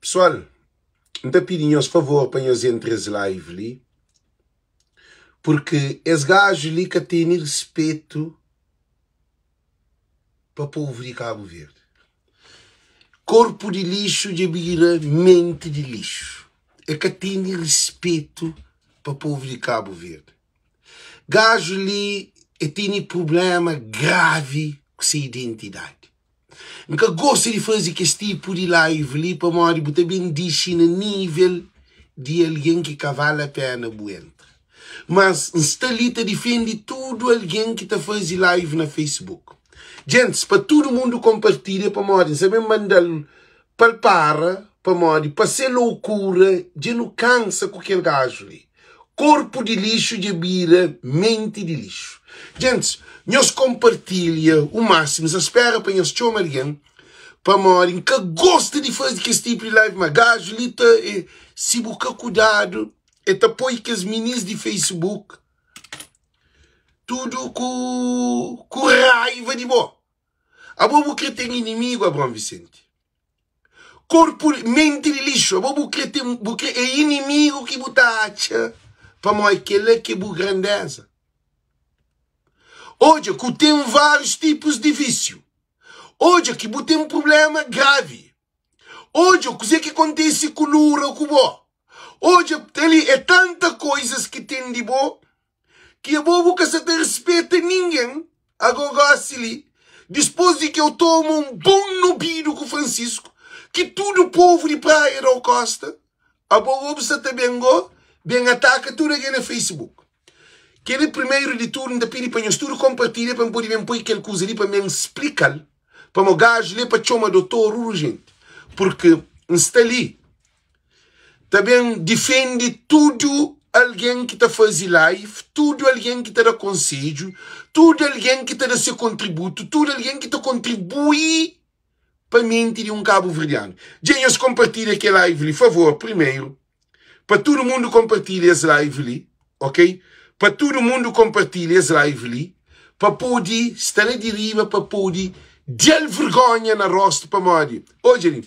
Pessoal, N ta pidi nhos favor pa nhos entra es live li, porque es gajo li ka tene respetu pa povo di Cabo Verde. Korpu di lixu dja bira menti di lixu. E ka tene respetu pa povo di Cabo Verde. Gajo li e tene problema gravi ku se identidadi. N ka gosta di faze kes tipu di live li pamodi bu ta ben dixi na nível di algen ki ka vale a pena bu entra. Mas N sta li ta difende tudu algen ki ta faze live na Facebook. Gentis, pa tudu mundu konpartilha pamodi N sa ben manda-l pa-l para pamodi pa se loukura dja nu kansa ku kel gaju li. Korpu di lixu dja bira menti di lixu. Gentis, nhos konpartilha u másimu. N sa spera pa nhos txoma algen pamodi N ka gosta di faze kes tipu di live ma gaju li ta e, si bu ka kudadu e ta poi kes minis di Facebook tudu ku ku raiva di bo. Abo bu kre ten inimigu, Abraão Vicente? Korpu, menti di lixu. Abo bu kre ten, bu kre, é inimigu ki bu ta atxa pamodi kela ki é bu grandeza. Odja ku ten várius tipus di vísiu. Odja ki bu ten prubléma gravi. Odja kuzê ki kontise ku Lura ku bo. Odja, ali é tanta koizas ki ten di bo ki abo bu ka sa ta rispeta ningen. Ago gosi li, dispos di ki eu toma un bon nobidu ku Francisco, ki tudu povu di Praia dau kosta, abo go bu sa ta ben go ben ataka tudu algen na Facebook. Keli primeru di tudu N ta pidi pa nhos tudu konpartilha pa N podi ben poi kel kuza li pa N ben splika-l pamo gaju li é pa txoma dotor urjenti purki N sta li ta ben difende tudu algen ki ta faze live, tudu algen ki ta da konsedju, tudu algen ki ta da se kontributu, tudu algen ki ta kontribui pa menti di un kabuverdianu. Dja nhos konpartilha kel live li, favor, primeru, pa tudu mundu konpartilha es live li, ok? Pa tudu mundu konpartilha es live li, pa pode sta la di riba, pa pode da-l vergonha na rostu, pamodi, odja li,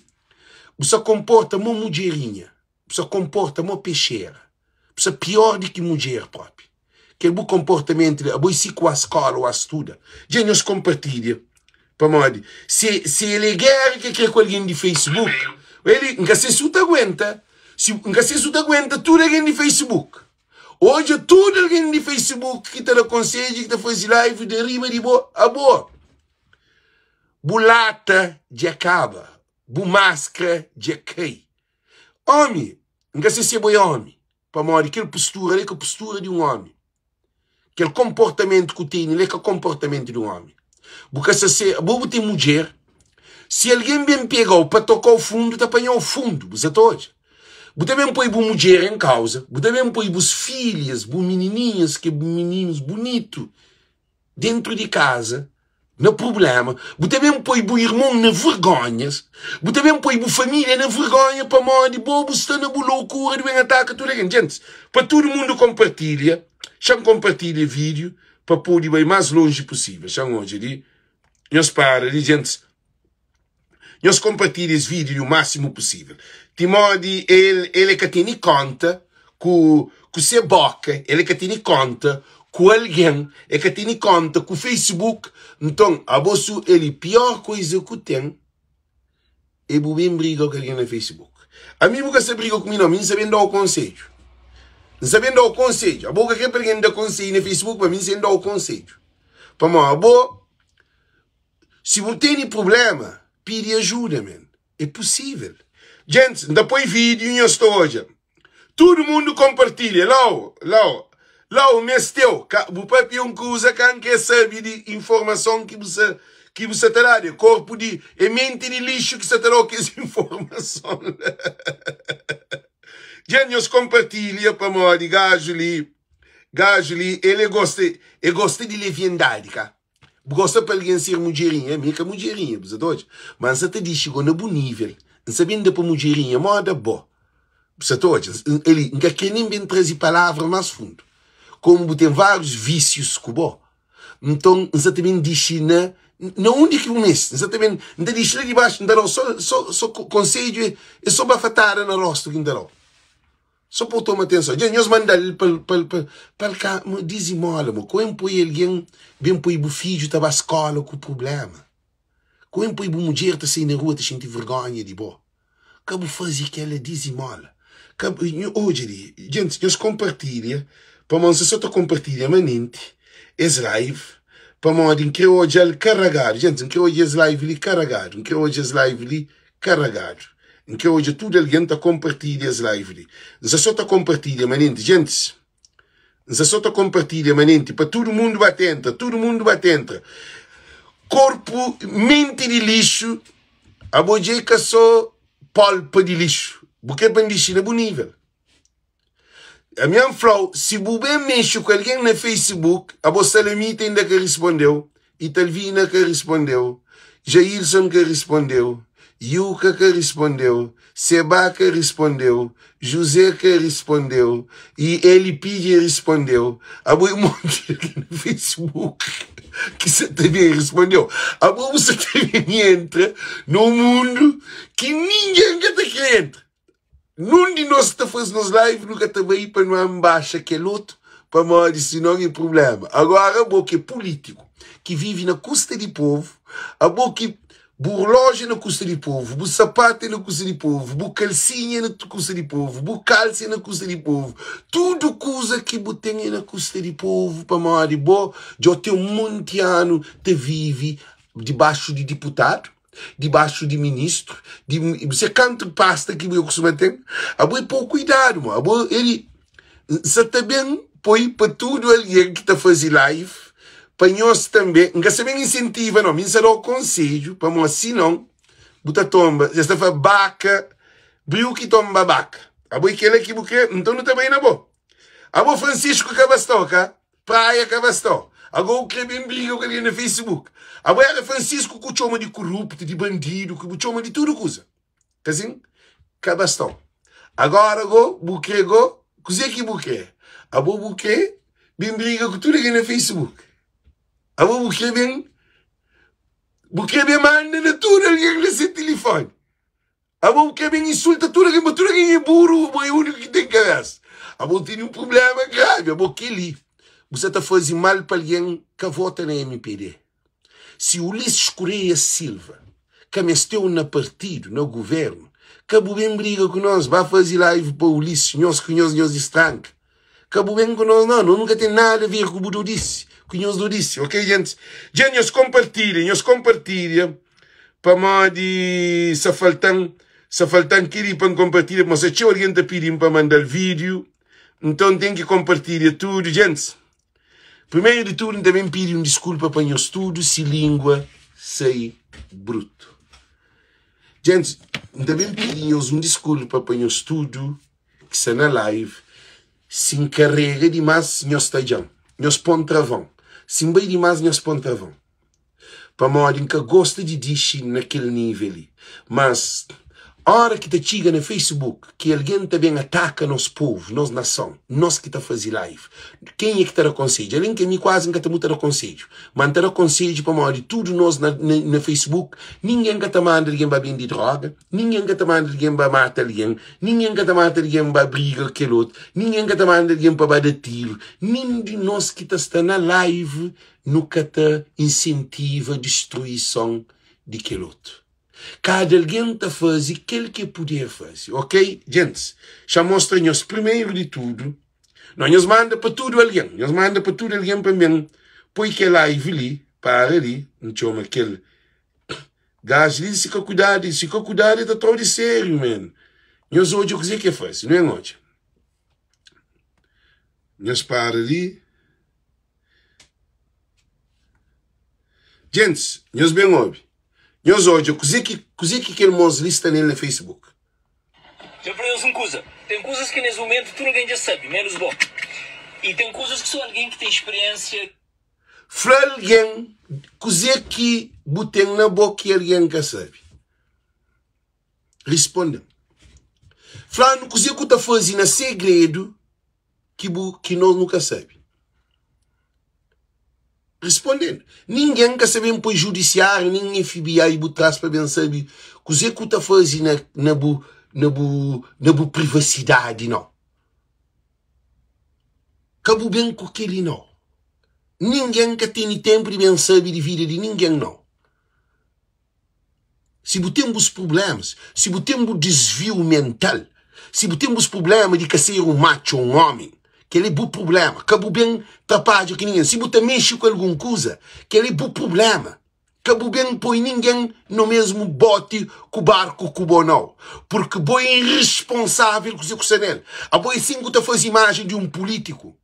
Bu sa konporta mo mudjerinha Bu sa konporta mo pexera Bu sa pior di ki mudjer propi Kel bu konportamentu li Abo i si ku a skola o a studa Dja nhos konpartilha Pamodi se se el e gera ke kre ku algen di facebook Eli N ka se si u ta aguenta si N ka se si u ta aguenta tudu algen di facebook Odja tudu algen di facebook ki ta da konsedju ki ta faze live da riba di bo Abo Bu lata dja kaba, bu maskra dja kai. Omi, N ka se si abo é omi, pamodi kel postura li é ka postura di un omi. Kel konportamentu ku tene li é ka konportamentu di un omi. Bu ka sa se, abo bu ten mudjer, si algen ben pega-u pa toka-u fundu, ta panha-u fundu, bu sa ta odja. Bu ta ben poi bu mudjer en kauza, bu ta ben poi bus filhas, bu minininhas, ke mininus bunitu, dentru di kaza na prubléma, bu ta ben poi bu irmon na vergónhas, bu ta ben poi bu família na vergónha pamodi bo bu sta na bu loukura di ben ataka tudu algen. Gentis, pa tudu mundu konpartilha, xa-m konpartilha vídiu pa pode bai más lonji pusível. Xa-m odja li, nhos para li, gentis. Nhos konpartilha es vídiu di u másimu pusível. Timodi el el é ka tene kónta ku ku se bóka, el é ka tene kónta ku algen, el ka tene kónta ku Facebook. Nton, abo su el i piór kuza ku ten é bu ben briga ku algen na Facebook. Ami bu ka sta briga ku mi nau, mi N sta ben da-u konsedju. N sta ben da-u konsedju. Abo ka kre pa algen da konsedju na Facebook, ma mi N sta ben da-u konsedju. Pamodi abo Si bu tene problema, pidi ajuda men. É pusível. Gentis, N ta poi vídiu nhos ta odja. Tudu mundu konpartilha. Lau, lau, lau, mesteu. Ka, bu papia un kuza ka N kre sabe di informason ki bu sa, ki bu sa ta dadu. É korpu di, é menti di lixu ki sa ta dau kes informason la. Gentis, nhos konpartilha pamodi gaju li, gaju li, el é gosta, é gosta di leviandadi, ka? Bu gosta pa algen ser mudjerinha? Mi é ka mudjerinha, bu sa ta odja. Ma N sa ta dixi go na bu nível. N sa ben da pa mudjerinha moda bo. Bu sa ta odja. Ali, N ka kre nen ben traze palavra más fundu. Komu bu ten várius vísius ku bo, nton N sa ta ben dixi na. Na undi ki bu meste? N sa ta ben, N ta dixi la di baxu, N ta da-u so, so, so konsedju, é, é so bafatada na rostu ki N ta da-u. So pa bu toma atenson. Dja nhos manda-l pa, pa, pa, pa el ka dizimola, mo. Ku N poi algen ben poi bu fidju ta ba skola ku prubléma. Ku N poi bu mudjer ta sai na rua ta xinti vergonha di bo. Ka bu faze kela dizimola. Ka bu, odja li, gentis, nhos konpartilha, pamodi N sta so ta konpartilha manenti es live, pamodi N kre odja-l karagadu. Gentis, N kre odja es live li karagadu. N kre odja es live li karagadu. N kre odja tudu algen ta konpartilha es live li. N sta so ta konpartilha manenti, gentis. N sta so ta konpartilha manenti pa tudu mundu ba ta entra, tudu mundu ba ta entra. Korpu, menti di lixu, abo dja é ka so polpa di lixu, bu kre pa N dixi na bu nível. Ami N fla-u, si bu ben mexe ku algen na Facebook, abo Salamita inda ka rispondeu, Italvina ka rispondeu, Jailson ka rispondeu, Yuka ka rispondeu, Seba ka rispondeu, José ka rispondeu i Eli Pidje rispondeu. Abo é monti algen na Facebook ki sa ta ben rispondeu. Abo bu sa ta ben entra na un mundu ki ningen ka ta kre entra. Nun di nos ki ta faze nos live nu ka ta bai pa nu anbaxa kel otu pamodi sinon é prubléma. Agora abo ki é pulítiku, ki vive na kusta di povu, abo ki bu rulójiu é na kusta di povu, bu sapatu é na kusta di povu, bu kalsinha é na kusta di povu, bu kalsa é na kusta di povu, tudu kuza ki bu ten é na kusta di povu pamodi bo dja ten un monti anu ta vive dibaxu di diputadu. dibaxu di ministru, di bu se kantu pasta ki bu kustuma ten, abo é pô kuidadu mo, abo ele sa ta ben poi pa tudu algen ki ta faze live, pa nhos tanbe, N ka sa ben insentiva no, mi N sa da-u konsedju, pamodi sinon bu ta tomba, es ta fla baka, briu ki tomba baka, abo é kela ki bu kre, nton nu ta bai na bo. Abo Francisco ka bastau ka? Praia ka bastau. Ago bu kre ben briga ku algen na Facebook. Abo era Francisco ku txoma di kuruptu, di bandidu, ku bu txoma di tudu kuza. Ka sin? Ka bastau. Agora go bu kre go, kuze ki bu kre? Abo bu kre ben briga ku tudu algen na Facebook. Abo bu kre ben bu kre ben manda na tudu algen na se tilifoni. Abo bu kre ben insulta tudu algen, ma tudu algen é buru, bo é úniku ki ten kabésa. Abo bu tene un prubléma gravi, abo kel-li bu sa ta faze mal pa algen ka vota na mpd. Si Ulisses Correia Silva ka meste-u na partidu, na guvérnu, ka bu ben briga ku nos, ba faze live pa Ulisses, nhos ku nhos, nhos distranka. Ka bu ben ku nos nau, nos nu ka ten nada a ver ku bu dodisi, ku nhos dodisi, ok gentis? Dja nhos konpartilha, nhos konpartilha pamodi sa faltan, sa faltan kel-li pa N konpartilha, pamodi sa txeu algen ta pidi-m pa manda-l vídiu, nton N ten ki konpartilha tudu, gentis. Primeru di tudu N ta ben pidi un diskulpa pa nhos tudu si língua sai brutu. Gentis, N ta ben pidi nhos un diskulpa pa nhos tudu ki sta na live si n karega dimas nhos ta djan nhos pon travon si n bai dimas nhos pon travon pamodi n ka gosta di dixi na kel nivel li mas ora ki ta txiga na facebook ki algen ta ben ataka nos povu nos nason nos ki ta fazi live kenha ki ta da konsedju alen ki ami kuazi n ka ta muta da konsedju ma n ta da konsedju pamodi tudu nos na, na, na facebook ningen ka ta manda algen ba bende droga Ningen ka ta manda algen ba mata algen, ningen ka ta mata algen ba briga ku kel otu, ningen ka ta manda algen pa ba da tiru. Nin di nos ki ta sta na live nu ka ta insentiva distruison di kel otu. Kada algen ta faze kel ki e puder faze. Ok, gentis, xa mostra nhos primeru di tudu. No, nhos manda pa tudu algen, nhos manda pa tudu algen pa ben poi kel live li, para li, N txoma kel Gajo li si ka kudadu, si ka kudadu e ta trau di sériu man. Nhos odja kuzê ki e faze, nu en odja. Nhos para li. Gentis, nhos ben obi. Nhos odja kuzê ki kuzê ki kel mos li sta nel na Facebook. Dja fla nhos un kuza, ten kuzas ki nes mumentu tudu algen dja sabe, menus bo. I ten kuzas ki so algen ki ten spiriensia. Fla algen kuzê ki bu ten na bo ki algen ka sabe. Responde-m. Fla-nu kuzê ku ta faze na segredu ki bu ki nos nu ka sabe. Respondendo, Ningen ka sa ben poi judisiáriu nin FBI bu tras pa ben sabe kuzê ku ta faze na na bu na bu na bu privasidadi nau. Ka bu ben ku keli nau. Ningen ka tene tenpu di ben sabe di vida di ningen nau. Si bu ten bus prublémas, si bu ten bu disviu mental, si bu ten bus prubléma di ka ser un matxu ô un ómi, kel-li é bu prubléma. Ka bu ben trapadja ku ningen. Si bu ta mexe ku algun kuza, kel-li é bu prubléma. Ka bu ben poi ningen no mésmu bóti ku barku ku bo, nau. Purki bo é irresponsável kuzê ku sta nel. Abo é sin ku ta faze imajen di un pulítiku.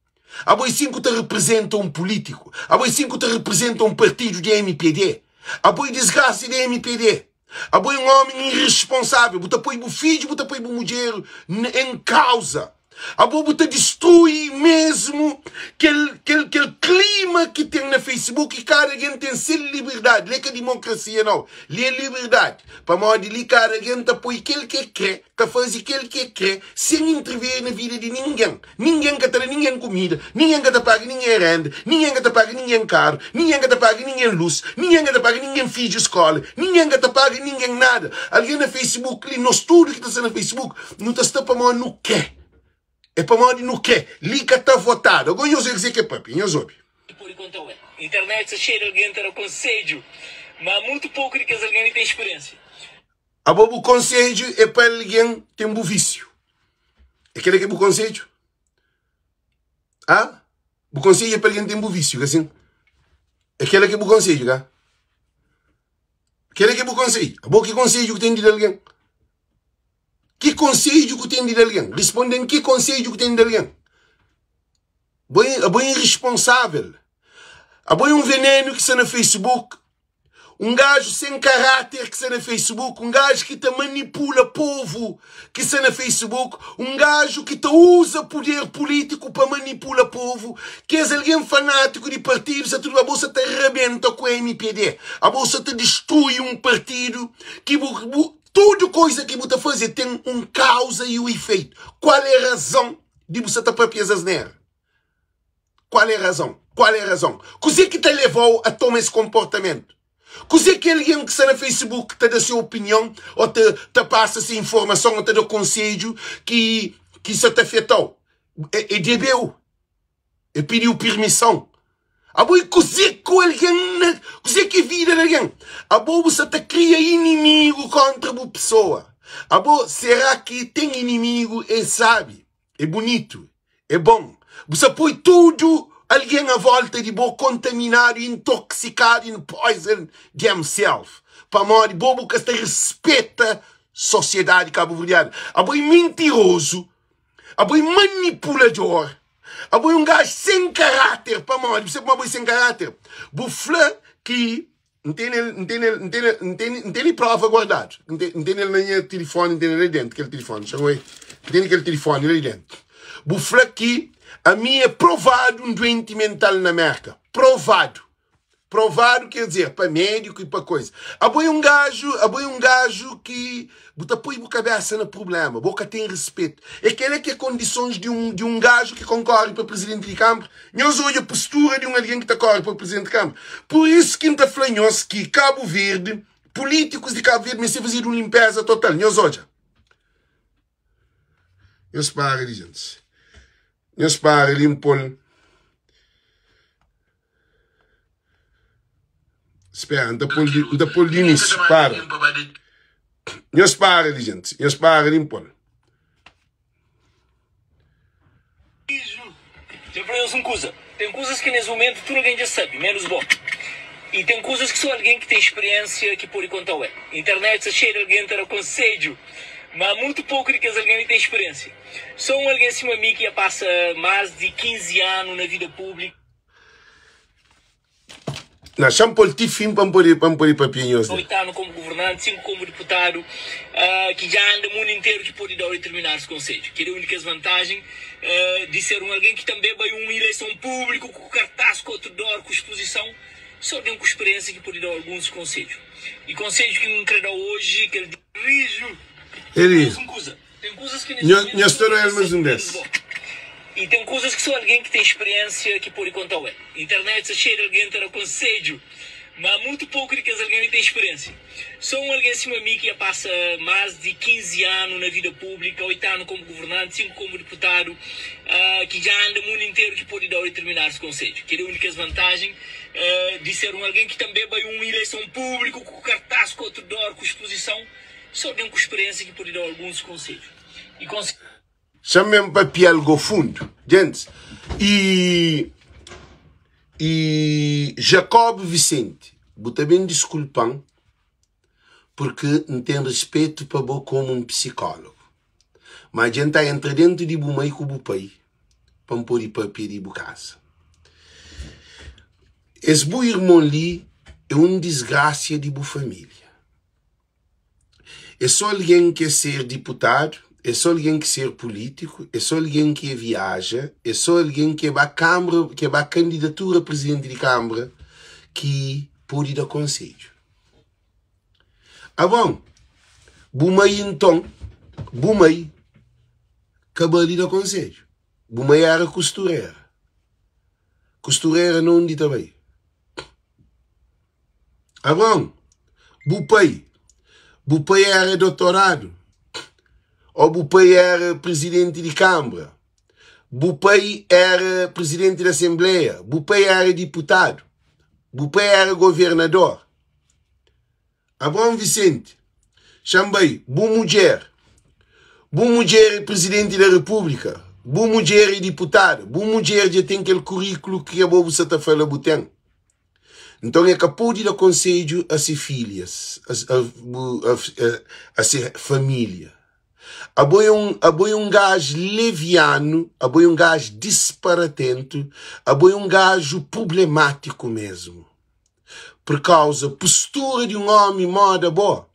Abo é sin ku ta representa un pulítiku. Abo é sin ku ta representa un partidu di mpd. Abo é disgrasa di mpd. Abo é un ómi irresponsável. Bu ta poi bu fidju, bu ta poi bu mudjer en kauza. Abo bu ta distrui mesmu kel, kel, kel klima ki ten na Facebook ki kada algen ten se liberdadi. Li é ka dimokrasia nau, li é liberdadi. Pamodi li kada algen ta poi kel ki el kre. ta faze kel ki e kre sen interveri na vida di ningen. Ningen ka ta da ningen kumida, ningen ka ta paga ningen renda, ningen ka ta paga ningen karu, ningen ka ta paga ningen lus, ningen ka ta paga ningen fidju skola, ningen ka ta paga ningen nada. Algen na Facebook li, nos tudu ki ta sta na Facebook, nu ta sta pamodi nu kre. É pamodi nu kre. Li ka ta votadu. Ago nhos obi kuzê ki e papia. Nhos obi. Pode konta ué. Internet sta xeiu di algen ta da konsedju, ma mutu poku di kes algen li ten spiriénsia. Abo bu konsedju é pa algen ten bu vísiu. É kel-la ki é bu konsedju? Ha? Bu konsedju é pa algen ten bu vísiu, ka sin? É kel-la ki é bu konsedju, ka? Kel-la ki é bu konsedju? Abo ki konsedju ku ten di da algen? Ki konsedju ku ten di da algen? Responde-m ki konsedju ku ten di da algen? Abo é, abo é irresponsável. Abo é un venenu ki sta na Facebook. Un gaju sen karáter ki sta na Facebook, un gaju ki ta manipula povu ki sta na Facebook, un gaju ki ta uza puder pulítiku pa manipula povu, kes algen fanátiku di partidu sta tudu, abo sa ta rabenta ku mpd, abo sa ta distrui un partidu ki bu, bu tudu koiza ki bu ta faze ten un kauza i un ifeitu. Kual é razon di bu sa ta papia es asnera? Qual é razão? Qual é razão? Kuzê ki ta leva-u a toma esse komportamentu? Kuzê ki algen ki sta na Facebook ta da se opinion ou ta, ta pasa se informason ou ta da konsedju ki, ki sa ta afeta-u? É, é debe-u? É pidi-u pirmison? Abo é kuzê ku algen na, kuzê ki é vida di algen? Abo bu sa ta kria inimigu kontra bu pesoa. Abo, será ki ten inimigu? É sabi. É bunitu, é bon. Bu sa poi tudu algen a volta di bo kontaminadu, intoksikadu and poison themselves. Pamodi bo bu ka sta rispeta sosiedadi kabuverdianu. Abo é mintirozu, abo é manipulador, abo é un gaju sen karáter. Pamodi? Bu sabe pamodi abo é sen karáter? Bu fla ki N tene el, N tene el, N tene, N tene, N tene prova guardadu. N te, N tene el na nha tilifoni, N tene el li dentu, kel tilifoni. Xa oi, N tene kel tilifoni li dentu. Bu fla ki ami é provadu un duenti mental na Merka. Provadu. Provadu ker dizer pa médiku i pa koisa. Abo é un gaju, abo é un gaju ki bu ta poi bu kabesa na prubléma, bo ka ten respetu. É kel-la ki é kondisons di un, di un gaju ki konkore pa prizidenti di kanbra? Nhos odja postura di un algen ki ta kore pa prizidenti di kanbra. Pur isu ki N ta fla nhos ki Kabu Verdi, pulítikus di Kabu Verdi meste fazedu un linpeza total. Nhos odja. Nhos para li, gentis. Nhos para li, N pô-l. Spera, N ta pô-l di, N ta pô-l di inísiu. Para. Nhos para li, gentis. Nhos para li, N pô-l. Dja fla-nhos un kuza, ten kuzas ki nes mumentu tudu algen dja sabe, menus bo. I ten kuzas ki so algen ki ten spiriensia ki pode konta-u. El. Internet sta xeiu di algen ta da konsedju, ma mutu poku di kes algen li ten spiriensia. So un algen sima mi ki dja pasa más di 15 anu na vida públiku. Na, xa-m pô-l ti fin pa N pode, pa N pode papia nhos de. 8 anu komu guvernanti, 5 komu diputadu, ki dja anda mundu interu ki pode da-u determinadus konsedju. Kel-li é un di kes vantajen di ser un algen ki tanbê bai un ileison públiku ku kartás, ku outdoor, ku spozison. Sô algen ku spiriénsia ki pode da-u alguns konsedju. I konsedju ki N krê da-u oji, kel di. Riju. Eli, nho, nho sta da el más un bês. I ten kuzas ki so algen ki ten spiriensia ki pode konta-u el. Internet sta xeiu di algen ta da konsedju, má mutu poku di kes algen li ten spiriensia. So un algen sima mi ki dja pasa más di 15 anu na vida públika, 8 anu komu guvernanti, 5 komu diputadu, ki dja anda mundu interu ki pode da-u determinadus konsedju. Kel-li é un di kes vantajen di ser un algen ki tanbê bai un ileison públiku ku kartás, ku outdoor, ku spozison. So algen ku spiriensia ki pode da-u alguns konsedju. I konsedju. Xa-m papia algo fundu. Gentis, i i Jacob Vicente, bu ta ben diskulpa-m purki N ten rispetu pa bo komu un psikólogu. Ma dja N ta entra dentu di bu mai ku bu pai pa N pode papia di bu kaza. Es bu irmon li é un disgrasia di bu família. É só algen ki é ser diputadu, é só algen ki ser pulítiku, é só algen ki é viaja, é só algen ki é ba kanbra, ki é ba kandidatura prizidenti di kanbra ki pode da konsedju. Abon, bu mai nton, bu mai ka bali da konsedju. Bu mai éra kusturera. Kusturera na undi ta bai? Abraon, bu pai, bu pai éra dotoradu, ô bu pai éra prizidenti di kanbra, bu pai éra prizidenti di asenbleia, bu pai éra diputadu, bu pai éra governador. Abraon Vicente, xa-m bai, bu mudjer, bu mudjer é prizidenti da repúblika, bu mudjer é diputada, bu mudjer dja ten kel kuríkulu ki abo bu sa ta fla bu ten. Nton, e ka pode da konsedju a se filhas, a se família. Abo é un, abo é un gajo levianu, abo é un gajo disparatentu, abo é un gajo problemátiku mesmu. Pur kauza postura di un ómi moda bo,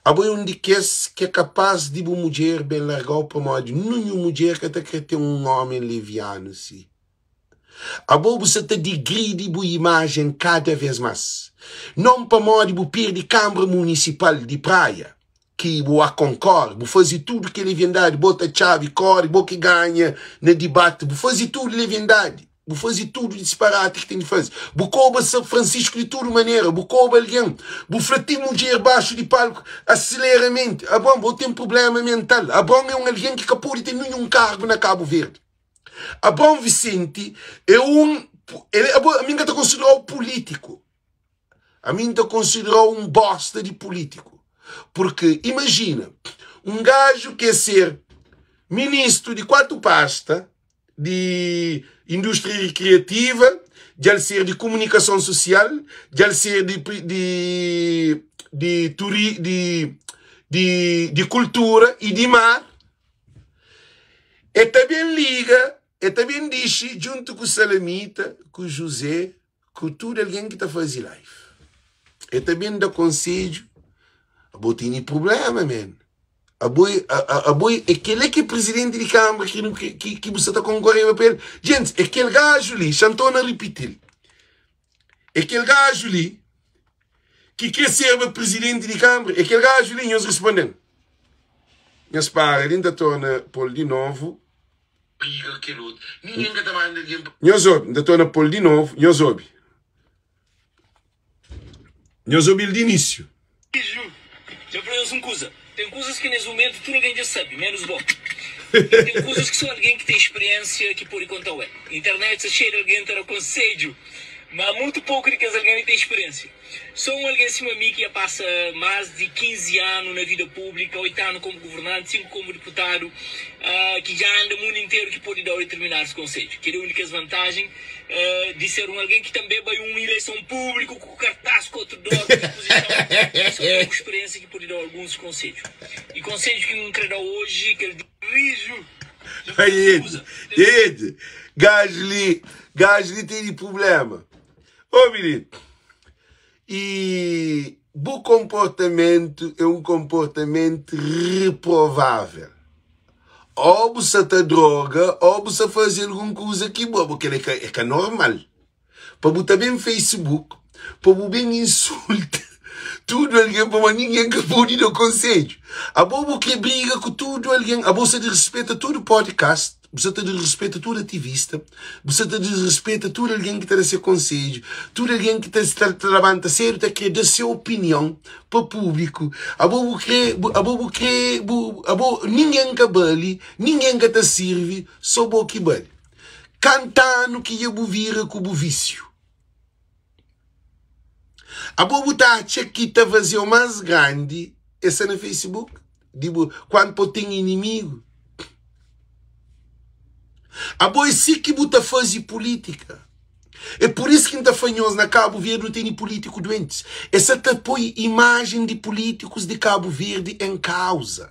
abo é un di kes ki é kapás di bu mudjer ben larga-u pamodi ninhun mudjer ka ta kre ten un ómi levianu si. Abo bu sa ta digridi bu imajen kada vez mas. Non pamodi bu pirdi kanbra munisipal di Praia ki bu a konkore, bu fazi tudu ki leviandadi, bota txabi, kore, bo ki ganha na dibati, bu fazi tudu leviandadi, bu fazi tudu disparati ki ten di fazi, bu koba San Francisco di tudu manera, bu koba algen, bu fla ti mudjer baxu di palku, aselera menti. Abron, bo ten prublema mental. Abron é un algen ki ka podi ten ninhun kargu na Kabu Verdi. Abraão Vicente é um. Ele, a mim ka ta konsiderau político. A mim ta konsiderau um bosta de político. Porque imagina, um gajo que é ser ministro de quatro pasta de indústria recreativa, de ele ser de comunicação social, de ele ser de, de, de, turi, de, de, de cultura e de mar. E ta ben liga, e ta ben dixi djuntu ku Salamita, ku Juzé, ku tudu algen ki ta faze live. E ta ben da konsedju, Abo tene prubléma, man. Abo é, abo é, é kel-la ki é prizidenti di kanbra ki, ki, ki bu sa ta konkoreba pa el. Gentis, é kel gaju li, xa N torna ripiti-l, é kel gaju li ki kre serba prizidenti di kanbra, é kel gaju li, nhos responde-m. Nhos para li, N ta torna pô-l di novu. Nhos obi, N ta torna pô-l di novu, nhos obi. Nhos obi-l di inísiu. Dja prende-s un kuza, Ten kuzas ki nes mumentu tudu algen dja sabe, ménus bo. I ten kuzas ki sô algen ki ten spiriénsia ki pode konta-u el. Internet sta xeiu di algen ta da konsedju, má mutu poku di kes algen li ten spiriénsia. Sô un algen sima mi ki dja pasa más di 15 anu na vida públika, 8 anu kómu guvernanti, 5 kómu diputadu, ki dja anda mundu interu ki pode da-u determinadus konsedju. Kel-li é un di kes vantajen di ser un algen ki tanbê bai un ileison públiku ku kartás, ku outdoor, ku spozison. Sô algen ku spiriénsia ki pode da-u alguns konsedju. I konsedju ki N krê da-u oji, kel di. Riju. Ai, Ed, gajo li, gajo li tene problema. Ô mininu, i bu konportamentu é un konportamentu reprovável. Ô bu sa ta droga, ô bu sa faze algun kuza ki bo, bo kel é ka, é ka normal. Pa bu ta ben Facebook, pa bu ben insulta tudu algen, pamodi ningen ka pode da konsedju. Abo bu kre briga ku tudu algen, abo sa disrespeta tudu podcast. Bu sa ta disrespeta tudu ativista, bu sa ta disrespeta tudu algen ki ta da se konsedju, tudu algen ki ta ta labanta sedu ta kre da se opinion pa públiku. Abo bu kre, abo bu kre, bu, abo ningen ka bali, ningen ka ta sirvi, so bo ki bali. Kanta anu ki dja bu vira ku bu vísiu? Abo bu ta atxa ki ta vazio más grandi é sta na Facebook? Di bu kuantu pa bu ten inimigu? Abo é si ki bu ta faze pulítika? É pur isu ki N ta fla nhos na Kabu Verdi nu tene pulítiku duentis. Es sa ta poi imajen di pulítikus di Kabu Verdi en kauza.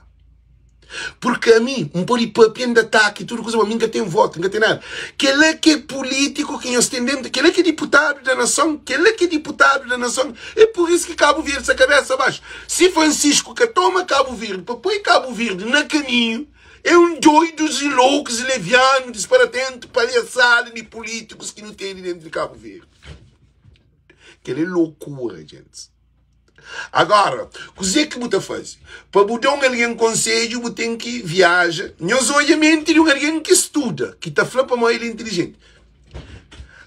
Purki ami, N pode papia, N da ataki, tudu kuza, ma mi N ka ten votu, N ka ten nada. Kel-la ki é pulítiku ki nhos ten dentu, kel-la ki é diputadu da nason, kel-la ki é diputadu da nason. É pur isu ki Kabu Verdi sta kabésa baxu. Si Francisco ka toma Kabu Verdi pa poi Kabu Verdi na kaminhu, é un doidus i loukus, levianu, disparatentu, palhasada di pulítikus ki nu tene dentu di Kabu Verdi. Kel-la é lokura, djentis. Agora, kuzê ki bu ta faze? Pa bu da un algen konsedju, bu ten ki viaja. Nhos odja menti di un algen ki studa, ki ta fla pamodi el é intilijenti.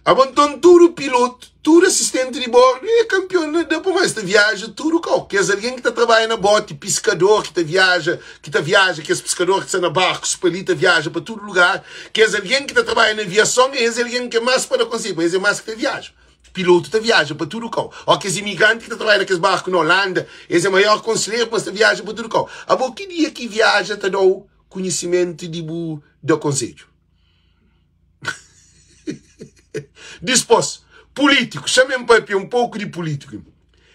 Abo nton, tudu pilotu, tudu asistenti di bordu é kanpion na da pamodi es ta viaja tudu kau. Kes algen ki ta trabadja na boti, piskador ki ta viaja, ki ta viaja, kes piskador ki sta na barkus pa li ta viaja pa tudu lugar. Kes algen ki ta trabadja na aviason, es é algen ki é más pa da konsedju, pamodi es é más ki ta viaja. Pilotu ta viaja pa tudu kau. Ó kes imigranti ki ta trabadja na kes barku na Holanda, es é maior konselheru pa es ta viaja pa tudu kau. Abo ki dia ki viaja ta da-u konhisimentu di bu da konsedju? Dispos, pulítiku, xa-m papia un poku di pulítiku.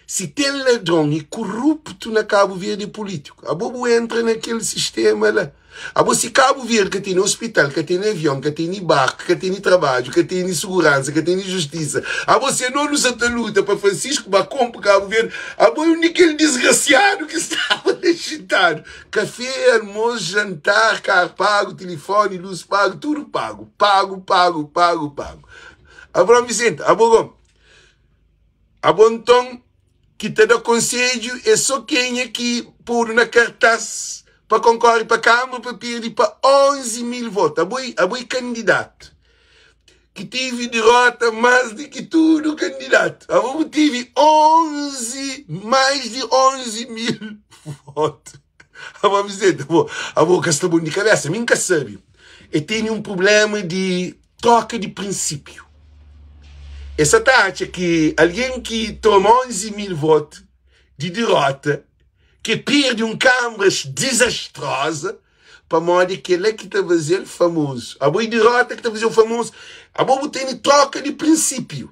Si ten ladron i kuruptu na Kabu Verdi é pulítiku. Abo bu entra na kel sistema la. Abo si Kabu Verdi ka tene ospital, ka tene avion, ka tene barku, ka tene trabadju, ka tene suguransa, ka tene justisa. Abo si ano nu sa ta luta pa Francisco ba konpu Kabu Verdi, abo é un di kel disgrasiadu ki staba la xintadu. Kafé, almosu, jantar, kar pagu, tilifoni, lus pagu, tudu pagu. Pagu, pagu, pagu, pagu. Abraão Vicente, abo go. Abo nton ki ta da konsedju é so kenha ki podu na kartas pa konkore pa kamara pa pirdi pa 11 mil votu. Abo abo é kandidatu ki tivi dirota mas di ki tudu kandidatu. Abo bu tivi 11 mais di 11 mil votu. Abo Vicente abo abo ka sta bon di kabesa. Mi N ka sabi. E tene un prublema di Troka di prinsipiu. E sa ta atxa ki algen ki toma 11 mil votu di dirota, ki pirdi un kanbra dizastroza, pamodi kela ki ta faze-l famozu. Abo e dirota ki ta faze-u famozu. Abo bu tene troka di prinsipiu.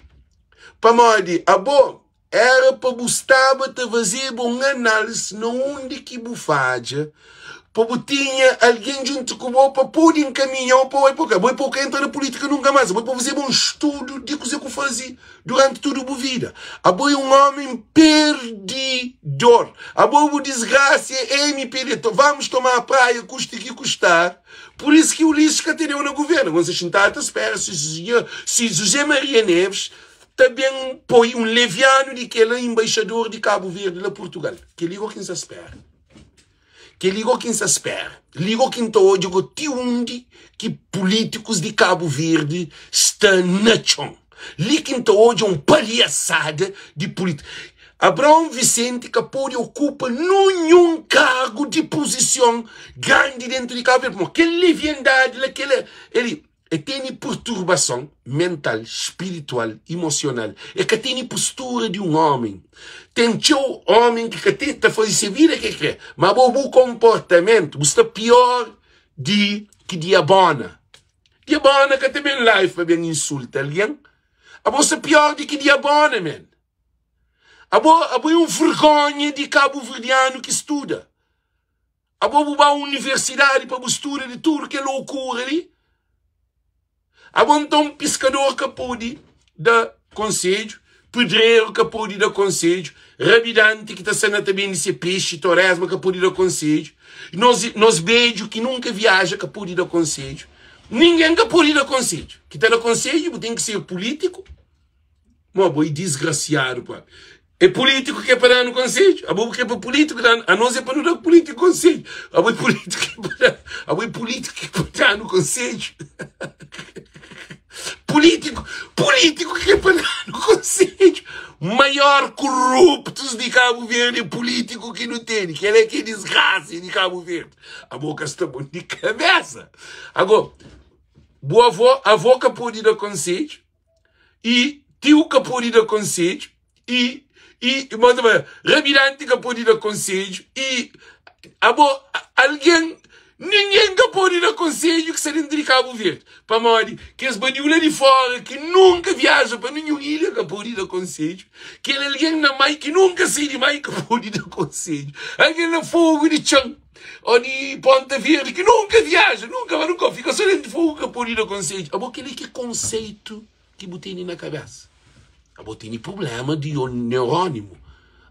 Pamodi abo Era pa bu staba ta fazeba un análisi na undi ki bu fadja, pa bu tinha algen djuntu ku bo pa pode nkaminha-u pa oi pa ka. Bo é pa bu ka entra na pulítika nunka más. Abo é pa bu fazeba un studu di kuzê ku faze duranti tudu bu vida. Abo é un ómi perdidor. Abo bu disgrasia é MPD. Vamos tomar praia kuste ki kustar. Pur isu ki Ulisses ka teneu na guvernu. Gosi xintadu ta spera si José Maria Neves Ta ben poi un levianu di kela embaixador di Kabu Verdi la Purtugal. Keli go ki N sa spera. Keli go ki N sa spera. Li go ki N ta odja go ti undi ki pulitikus di Kabu Verdi sta na txon. Li ki N ta odja un palhasada di pulitikus. Abraão Vicente ka pode okupa nunhun kargu di puzision grandi dentu di Kabu Verdi. Pamodi kel leviandadi la, kel eli. E tene perturbason mental, spiritual, emosional. E ka tene postura di un omi. Ten txeu omi ki ka ten, ta faze se vida ke kre. Ma bo, bu konportamentu, bu sta pior di ki diabona. Diabona ka ta ben live pa ben insulta algen. Abo sta pior di ki diabona, men. Abo, abo é un vergonha di kabuverdianu ki studa. Abo bu ba universidadi pa bu studa di tudu kel loucura li? Abo nton piskador ka pode da konsedju, pedreru ka pode da konsedju, rabidanti ki ta sta na ta bende se pexi, toresma ka pode da konsedju, nos, nos bedju ki nunka viaja ka pode da konsedju, ningen ka pode da konsedju. Ki ta da konsedju bu ten ki ser pulítiku. Mo, bo é disgrasiadu propi. É pulítiku ki é pa da-nu konsedju? Abo bu kre pa pulítiku da-nu? Anos é pa nu da pulítiku konsedju. Abo é pulítiku ki é pa da, abo é pulítiku ki é pa da-nu konsedju? Pulítiku, pulítiku ki é pa da-nu konsedju? Maior kuruptus di Kabu Verdi é pulítiku ki nu tene. Kel-la ki é disgrasa di Kabu Verdi. Abo ka sta bon di kabesa. Ago, bu avó, avó ka pode da konsedju? i tiu ka pode da konsedju i i ma ta fla rabidanti ka pode da konsedju i abo algen ningen ka pode da konsedju ki sta dentu di Kabu Verdi pamodi kes badiu la di fora ki nunka viaja pa ninhun ilha ka pode da konsedju kel algen na mai ki nunka sai di mai ka pode da konsedju algen na fogu di txan ô di Ponta Verdi ki nunka viaja, nunka ba nunka fika sô dentu fogu ka pode da konsedju. Abo kel-li ki konseitu ki bu tene na kabésa? Abo tene prubléma di neurónimu.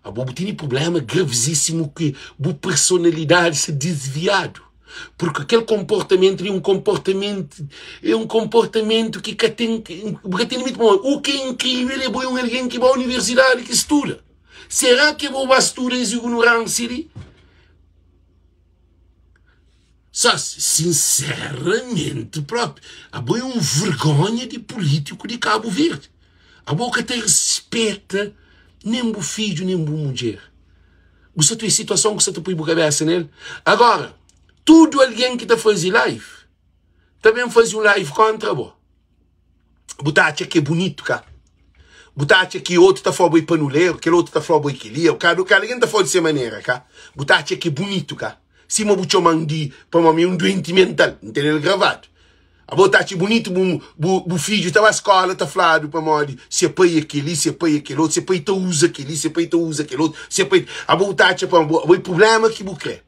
Abo bu tene prubléma gravizísimu ki bu personalidadi sta disviadu. Purki kel konportamentu li é un konportamentu é un konportamentu ki ka ten bu ka ten limiti pamodi u ki é inkrível é bo é un algen ki ba universidadi ki studa. Será ki bo ba studa es ignoránsia li? Só sinceramente propi, abo é um vergonha di político di Cabo Verde. Abo ka ta respeita nem bu fidju nem bu mudjer. Bu sa ta situason ku sa ta pui bu cabeça nel. Agora, tudo alguém ki ta fazi live, ta ben fazi um live contra bo. Bu ta atxa ki é bunitu, ka? Bu ta atxa ki otu ta fla bo é panuleru, kel otu ta fla bo é kel-li, kada kada algen ta fla di se manera, ka? Bu ta atxa ki é bunitu, ka? Sima bu txoma-m di pamodi mi é un duenti mental, N tene-l gravadu. Abo ta atxa bunitu bu bu bu fidju ta ba skóla ta fladu pamodi se pai é kel-li, se pai é kel otu, se pai ta uza kel-li, se pai ta uza kel otu, se pai. Abo bu ta atxa pamodi abo é prubléma ki bu krê.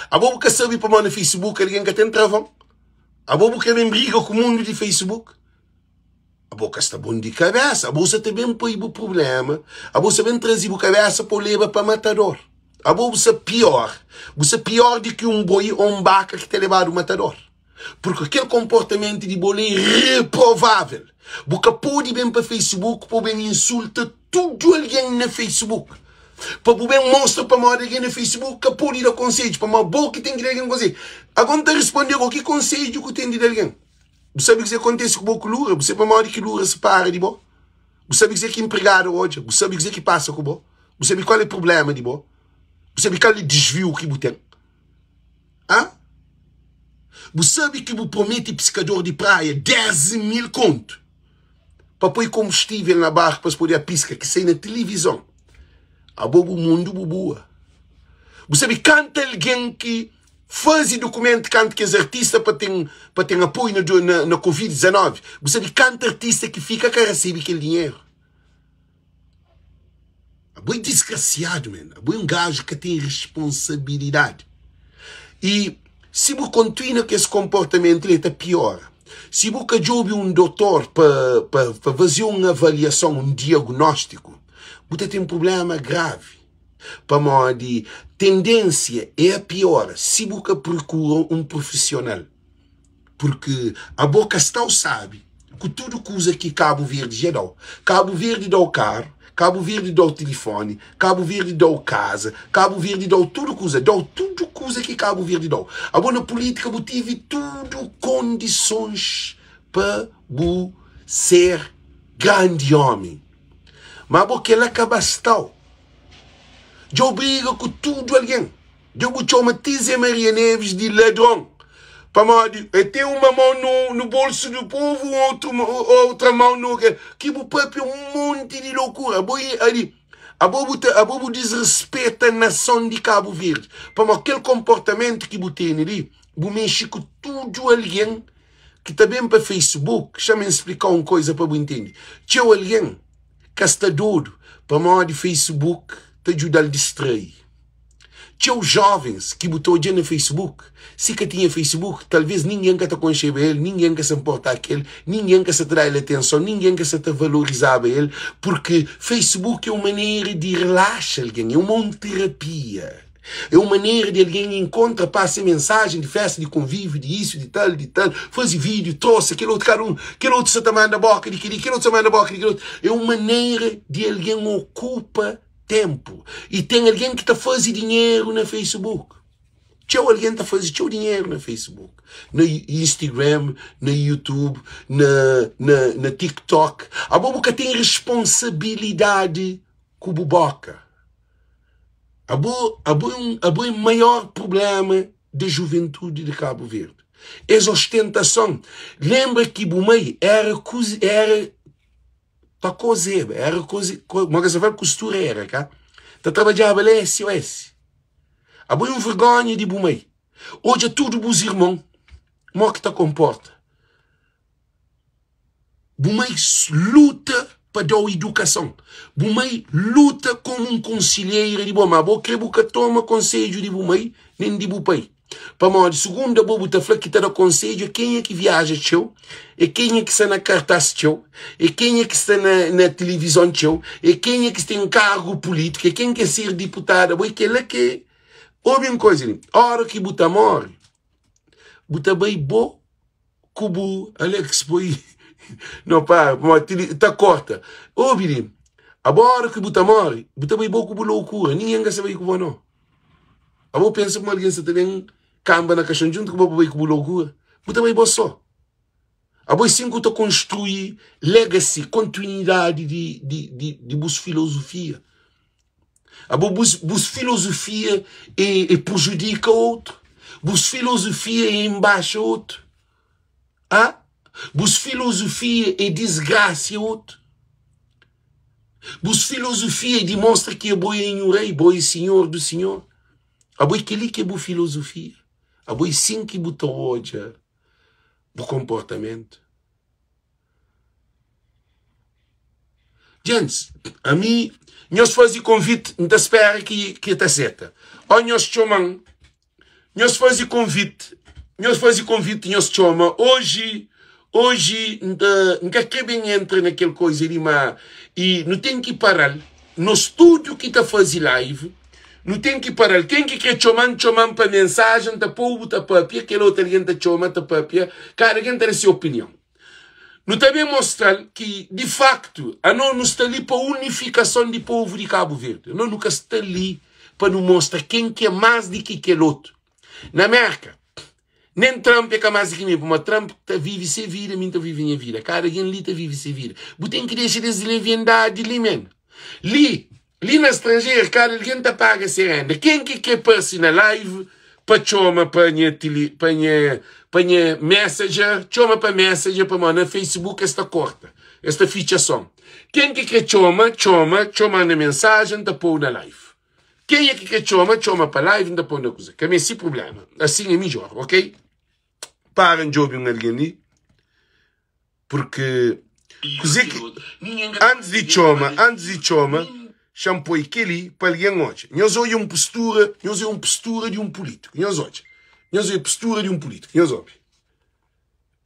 Abo bu ka sabe pamodi na Facebook algen ka ten travon. Abo bu ka ben briga ku mundu di Facebook? Abo ka sta bon di kabesa. Abo sa ta ben poi bu problema. Abo sa ben traze bu kabesa pa leba pa matador. Abo bu sa pior. Bu sa pior di ki un boi ou un baka ki ta lebadu matador. Porque kel komportamentu di bo li é reprovável. Bu ka pode ben pa Facebook pa bu ben insulta tudu algen na Facebook. Pa bu ben mostra pamodi algen na Facebook ka pode da konsedju, pamodi bo ki ten ki da algen konsedju. Ago N ta responde ago, ki konsedju ku ten di da algen? Bu sabe kuzê kontise ku bo ku Lura? Bu sabe pamodi ki Lura separa di bo? Bu sabe kuzê ki inpregada odja? Bu sabe kuzê ki pasa ku bo? Bu sabe kual é prubléma di bo? Bu sabe kal é disviu ki bu ten? Hã? Bu sabe ki bu promete piskador di praia 10 mil kontu pa poi konbustível na barku pa es pode piska, ki sai na tilivizon. Abo bu mundu bu bua. Bu sabe kanta algen ki faze dukumentu kantu kes artista pa ten pa ten apoiu na na, na Covid-19. Bu sabe kanta artista ki fika ka rasebe kel dinheru. Abo é disgrasiadu, man. Abo é un gajo ki ka ten responsabilidadi. I si bu kontinua ku es konportamentu li, el ta piora. Si bu ka djobe un dotor pa, pa, pa faze un avaliason, un diagnóstiku, bu ta ten prubléma gravi. Pamodi tendénsia é a piora si bu ka prokura un profisional. Purki abo ka sta-u sabi ku tudu kuza ki Kabu Verdi dja da-u. Kabu Verdi da-u karu, Kabu Verdi da-u tilifoni, Kabu Verdi da-u kaza, Kabu Verdi da-u tudu kuza, da-u tudu kuza ki Kabu Verdi da-u. Abo na pulítika bu tivi tudu kondisons pa bu ser grandi omi. Ma abo kela ka basta-u. Dja-u briga ku tudu algen. Dja bu txoma ti Zé Maria Neves di ladron pamodi el ten uma mão no, no bolso do povo, um outro, outra mão no ki bu papia um monti di loucura. Abo ali, abo bu ta, abo bu disrespeta nação di Cabo Verde. Pamodi kel comportamento ki bu tene li, bu mexe ku tudu alguém ki ta ben pa Facebook. Xa-me explicar um coisa pa bu entende. Txeu alguém ka sta dodu pamodi Facebook ta djuda-l distrai. Txeu jovens ki bu ta odja na Facebook, si ka tinha Facebook, talvês ningen ka ta konxeba el, ningen ka sa nporta ak el, ningen ka sa ta da el atenson, ningen ka sa ta valorizaba el, purki Facebook é un manera di relaxa algen, é uma un terapia, é un manera di algen inkontra, pasa mensajen di festa, di konvíviu, di isu, di tal, di tal, faze vídiu, trosa, kel otu, kada un, kel otu sa ta manda boka di kel-li, kel otu sa manda boka di kel otu, é un manera di algen okupa. Ténpu. I ten algen ki ta faze dinheru na Facebook. Txeu algen ta faze txeu dinheru na Facebook, na Instagram, na YouTube, na, na, na TikTok. Abo bu ka ten responsabilidadi ku bu boka. Abo, abo é un, abo é maior problema da juventude de Cabo Verde. Es ostentason. Lembra ki bu mai era, era ta kozeba, era koze, mo ka sa fla kusturera ka? Ta trabadjaba la SOS. Abo é un vergonha di bu mai. Odja tudu bus irmon mo ki ta konporta. Bu mai luta pa dau idukason. Bu mai luta komu un konsilheira di bo, ma bo kre bu ka toma konsedju di bu mai nen di bu pai. Pamodi sugundu abo bu ta fla ki ta da konsedju é kenha ki viaja txeu, é kenha ki sta na kartas txeu, é kenha ki sta na, na tilivizon txeu, é kenha ki ten kargu pulítiku, é ken ki ser diputadu. Abo é kela ki obi un koza li, ora ki bu ta móre, bu ta bai bo ku bu Alex poi no para pamodi ta korta. Obi li, abo ora ki bu ta móre, bu ta bai bo ku bu loukura, ningen ka sta bai ku bo no. Abo pensa kuma algin sta ta ben kamba na kaxon djuntu ku bo pa bai ku bu lokura? Bu ta bai bo so. Abo é sin ku ta konstrui legacy, kontinuidadi di, di, di, di bus filosofia. Abo bus, bus filosofia é, é prejudika outru. Bus filosofia é inbaxa outru. Ah? Bus filosofia é disgrasia outru. Bus filosofia é di mostra ki abo é nhu rei, bo é sinhor du sinhor. Abo é kel-li ki é bu filosofia. Abo é sin ki bu ta odja bu konportamentu. Gentis, ami, nhos faze konviti, N ta spera ki ki e ta seta. Ó nhos txoma-m, nhos faze konviti, nhos faze konviti, nhos txoma. Oji, oji N ta, N ka kre ben entra na kel koza li, ma i nu ten ki para-l. Nos tudu ki ta faze live, nu ten ki para-l. Ken ki kre txoma-m, txoma-m pa mensajen, N ta pô-u bu ta papia, kel otu algen ta txoma, ta papia, kada algen ta da se opinion. Nu ta ben mostra-l ki, di faktu, anos nu sta li pa unifikason di povu di Kabu Verdi. Anos nu ka sta li pa nu mostra ken ki é más di ki kel otu. Na Mérka, nen Trump é ka más di ki mi, pamodi Trump ta vive se vida, mi N ta vive nha vida. Kada algen li ta vive se vida. Bu ten ki dexa des leviandadi li, men. Li, Li na stranjeru kada algen ta paga se renda. Ken ki kre parse na live pa txoma pa nha tili pa nha pa nha messenger, txoma pa messenger pamodi na facebook es ta korta, es ta fitxa som. Ken ki kre txoma, txoma, txoma na mensajen n ta pou na live. Kenha ki kre txoma, txoma pa live n ta pou na kuza. Ka meste prublema. Asin é midjor, ok? Para n djobe un algen li. Porque kuze ki antis di txoma, antis di txoma, xa-m poi kel-li pa algen odja. Nhos odja un postura, nhos odja un postura di un pulítiku. Nhos odja. Nhos odja postura di un pulítiku. Nhos obi.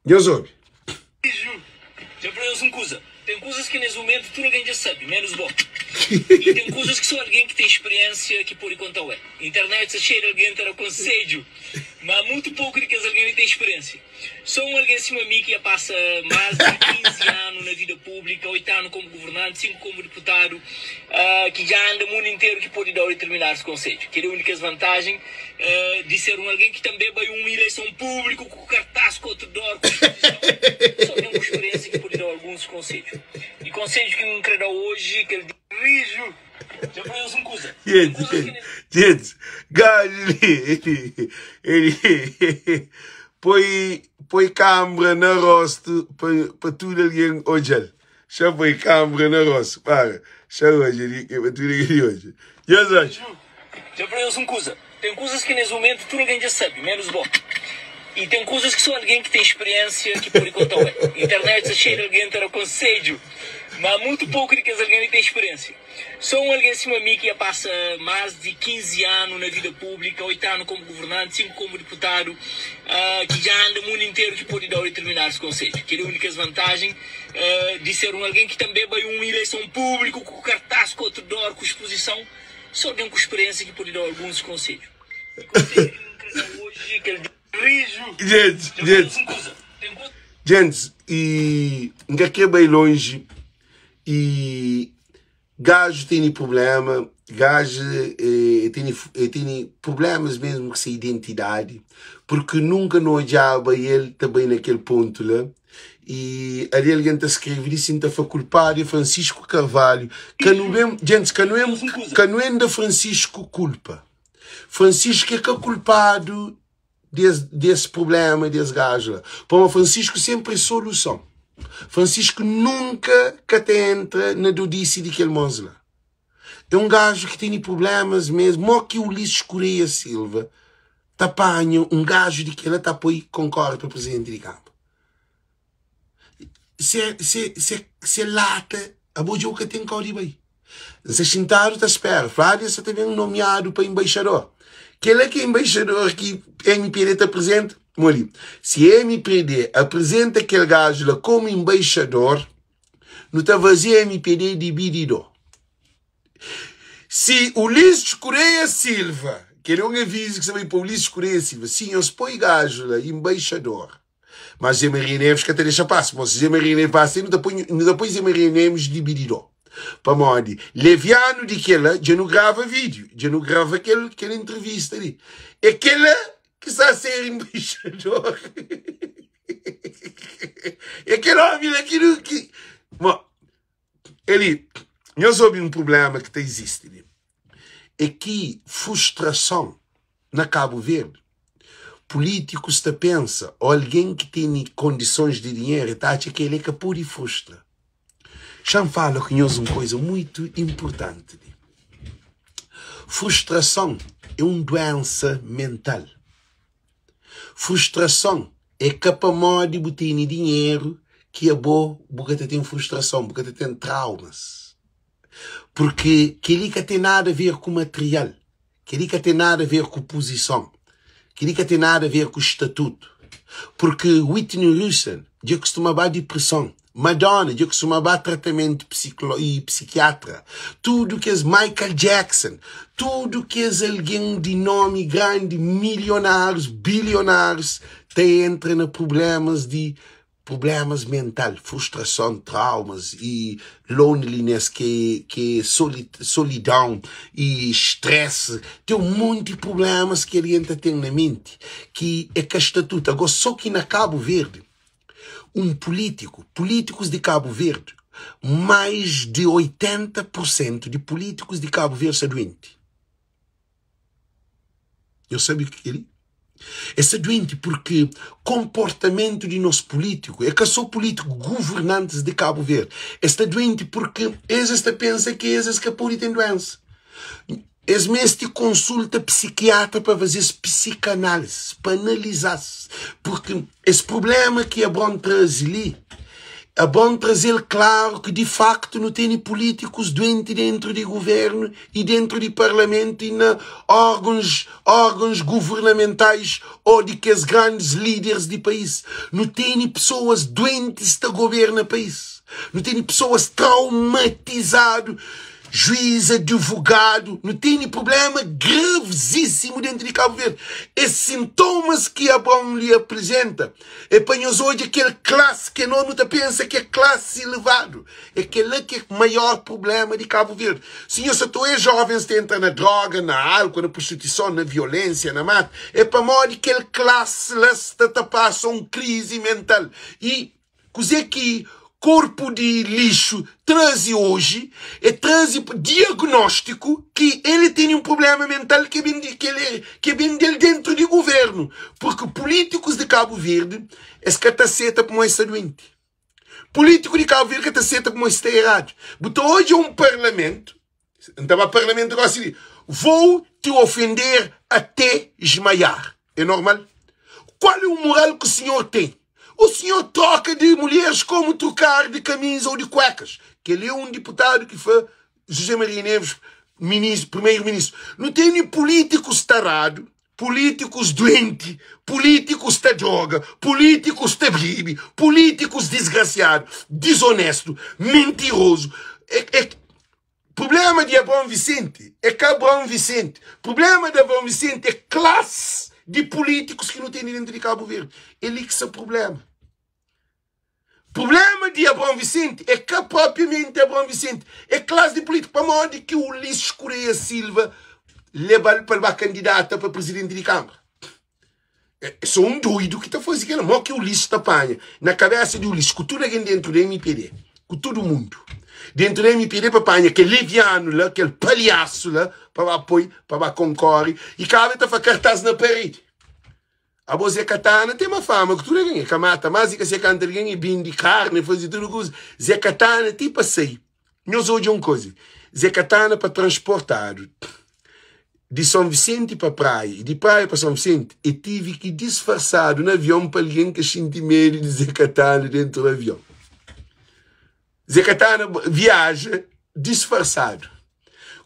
Nhos obi. Dja fla nhos un kuza, ten kuzas ki nes mumentu tudu algen dja sabe, menus bo. I ten kuzas ki so algen ki ten spiriensia ki pode konta-u el. Internet sta xeiu di algen ta da konsedju, ma mutu poku di kes algen li ten spiriensia. Sô un algen sima mi ki dja pasa más di 15 anu na vida públika, 8 anu komu guvernanti, 5 komu diputadu, ki dja anda mundu interu ki pode da-u determinadus konsedju. Kel-li é un di kes vantajen di ser un algen ki tanbê bai un ileison públiku ku kartás, ku outdoor, ku spozison. Sô algen ku spiriénsia ki pode da-u alguns konsedju. I konsedju ki N krê da-u oji, kel di. Riju! Dja fla nhos un kuza. Ten kuzas ki. Gente, gajo li, ele poi, poi câmera na rosto pa, pa tudo alguém odja-l. Xa poi câmera na rosto, para. Xa odja li, que pa tudo alguém odja. Nhos odja. Dja fla nhos un kuza. Ten kuzas ki nes mumentu tudu algen dja sabe, menus bo. I ten kuzas ki so algen ki ten spiriensia ki pode konta-u el. Internet sta xeiu di algen ta da konsedju, ma mutu poku di kes algen li ten spiriensia. So un algen sima mi ki dja pasa mas di 15 anu na vida públika, 8 anu komu guvernanti, 5 komu diputadu, ki dja anda mundu interu ki pode da-u determinadus konsedju. Kel-li é un di kes vantajen di ser un algen ki tanbê bai un ileison públiku ku kartás, ku outdoor, ku spozison. Sô algen ku spiriénsia ki pode da-u alguns konsedju. Ki konsedju ki N krê da-u oji é kel di. Riju! Gentis, Dja fla gentis, un kuza. Ten kuza. gentis, i N ka krê bai lonji, i. Gaju tene problema, gaju eh, tene, eh, tene problemas mesmo ku se identidade, porque nunka nu odjaba el ta bai na kel pontu la. E ali algen ta skrebe li sin ta fla kulpadu é Francisco Carvalho. Ka nu ben, gentes, ka nu en, ka nu en da Francisco kulpa. Francisco é ka kulpadu des, des problema des gaju la. Pamo Francisco sempre é soluson. Francisco nunka ka ta entra na dodisi di kel mos la. É um gajo ki tene problemas mesmo. Mo ki Ulisses Correia Silva ta panha um gajo di kela ta poi concorre pa presidente di Câmara. Se, se, se, se lata, abo dja ka ten kau di bai. N sta xintadu ta spera. Flávia sa ta ben nomeadu pa embaixador. Kela ki é embaixador ki MPD ta apresenta? Moli, si MPD apresenta kel gajo la como embaixador, nu ta vazia MPD di bididó. Si Ulisses Correia Silva, kel é un avizu ki sta bai pa Ulisses Correia Silva, si nhos poi gajo la embaixador, mas Zé Maria Neves ka ta dexa pasa, pamodi si Zé Maria Neves pasa, nu ta poi, nu ta poi Zé Maria Neves di bididó. Pamodi levianu di kela, dja nu grava vídeo, dja nu grava kel, kel entrevista li. É kela ki sta a ser embaixador. É kel homi la ki nu ki Mo, eli, nhos obi un problema ki ta izisti li. É ki frustrason na Cabo Verde, políticos ta pensa, ou alguém ki tene condições de dinheiro, ta atxa ki ele ka pode frustra. Xa-m fala ku nhos un coisa muito importante li. Frustrason é un doença mental. Frustrason é ka pamodi bu tene dinheru ki abo bu ka ta ten frustrason, bu ka ta ten traumas. Porque kel-li ka ten nada a ver ku material, kel-li ka ten nada a ver ku puzison, kel-li ka ten nada a ver ku statutu. Porque Whitney Houston dja kustuma ba dipreson, Madonna dja kustuma ba tratamentu psiklo i psikiatra, tudu kes Michael Jackson, tudu kes algen di nomi grandi, milionárius, bilionárius, ta entra na prublémas di prublémas mental, frustrason, traumas i loneliness, ki é solidão i stress. Ten un monti prublémas ki algen ta ten na menti ki é ka statutu. Agó, sô ki na Kabu Verdi, un pulítiku, pulítikus di Kabu Verdi, mais di 80 pur sentu di pulítikus di Kabu Verdi sta duenti. Nhos sabe o ki kel-li? Es sta duenti porque konportamentu di nos pulítiku, é ka sô pulítiku, guvernantis di Kabu Verdi, es sta duenti porque es es ta pensa ki es es ka pode ten duensa. Es meste konsulta psikiatra pa faze-s psikanálise, pa analiza-s, porque es prublema ki Abraon traze li, Abraon traze-l klaru ki di faktu nu tene pulítikus duenti dentru di guvernu i dentru di parlamentu i na órgons órgons guvernamentais ô di kes grandis líderis di país. Nu tene pesoas duentis ta goberna país. Nu tene pesoas traumatizadu juiz, advogado, nu tene problema gravzísimu dentru di Kabu Verdi. Es sintomas ki Abraon li aprizenta é pa nhos odja kel klasi ki nos nu ta pensa ki é klasi elevadu. É kel-la ki é maior problema di Kabu Verdi. Si nhos sa ta oja jovens ta entra na droga, na álcool, na prostituison, na violénsia, na mata, é pamodi kel klasi la sta ta pasa un krizi mental. I Kuzê ki korpu di lixu traze oji é traze diagnóstiku ki el tene un prublema mental ki ben di ki ben del dentru di guvernu, purki pulítikus di Kabu Verdi es ka ta seta pamodi es sta duenti. Pulítiku di Kabu Verdi ka ta seta pamodi es sta eradu. Bu ta odja un parlamentu, N ta ba parlamentu gosi li, vou te ofender até esmaiar. É normal? Qual é o moral que o senhor tem? O senhor troca de mulheres como trocar de camisa ou de cuecas. Que ele é um deputado que foi José Maria Neves, ministro, primeiro-ministro. Não tem nem políticos tarado, políticos doente, políticos ta droga, políticos ta bebe, políticos desgraciado, desonesto, mentiroso. É, é, problema de Abraão Vicente é que Abraão Vicente. Problema de Abraão Vicente é classe de políticos que não tem dentro de Cabo Verde. Ele que é problema. Problema di Abraão Vicente é ka propriamente Abraão Vicente, é classe di político. Pamodi ki Ulisses Correia Silva leba-l pa el ba kandidata pa presidenti di Câmara? É só um doido ki ta faze kel-la. Mo ki Ulisses ta panha na kabesa di Ulisses ku tudu algen dentu di MPD, ku tudu mundu dentu di MPD pa panha kel levianu la, kel palhasu la pa ba poi, pa ba konkore i kaba el ta fa kartaz na paredi. Abo Zé Katana tem ma fama ku tudu algen, e ka mata mas, e ka se kanta algen, e bindi karni, e faze tudu kuza. Zé Katana ti pa sai. Nhos odja un kuza, Zé Katana pa transportadu di Son Visenti pa Praia i di Praia pa Son Visenti, e tivi ki disfarsadu na avion pa algen ka xinti medu di Zé Katana dentu di avion. Zé Katana viaja disfarsadu.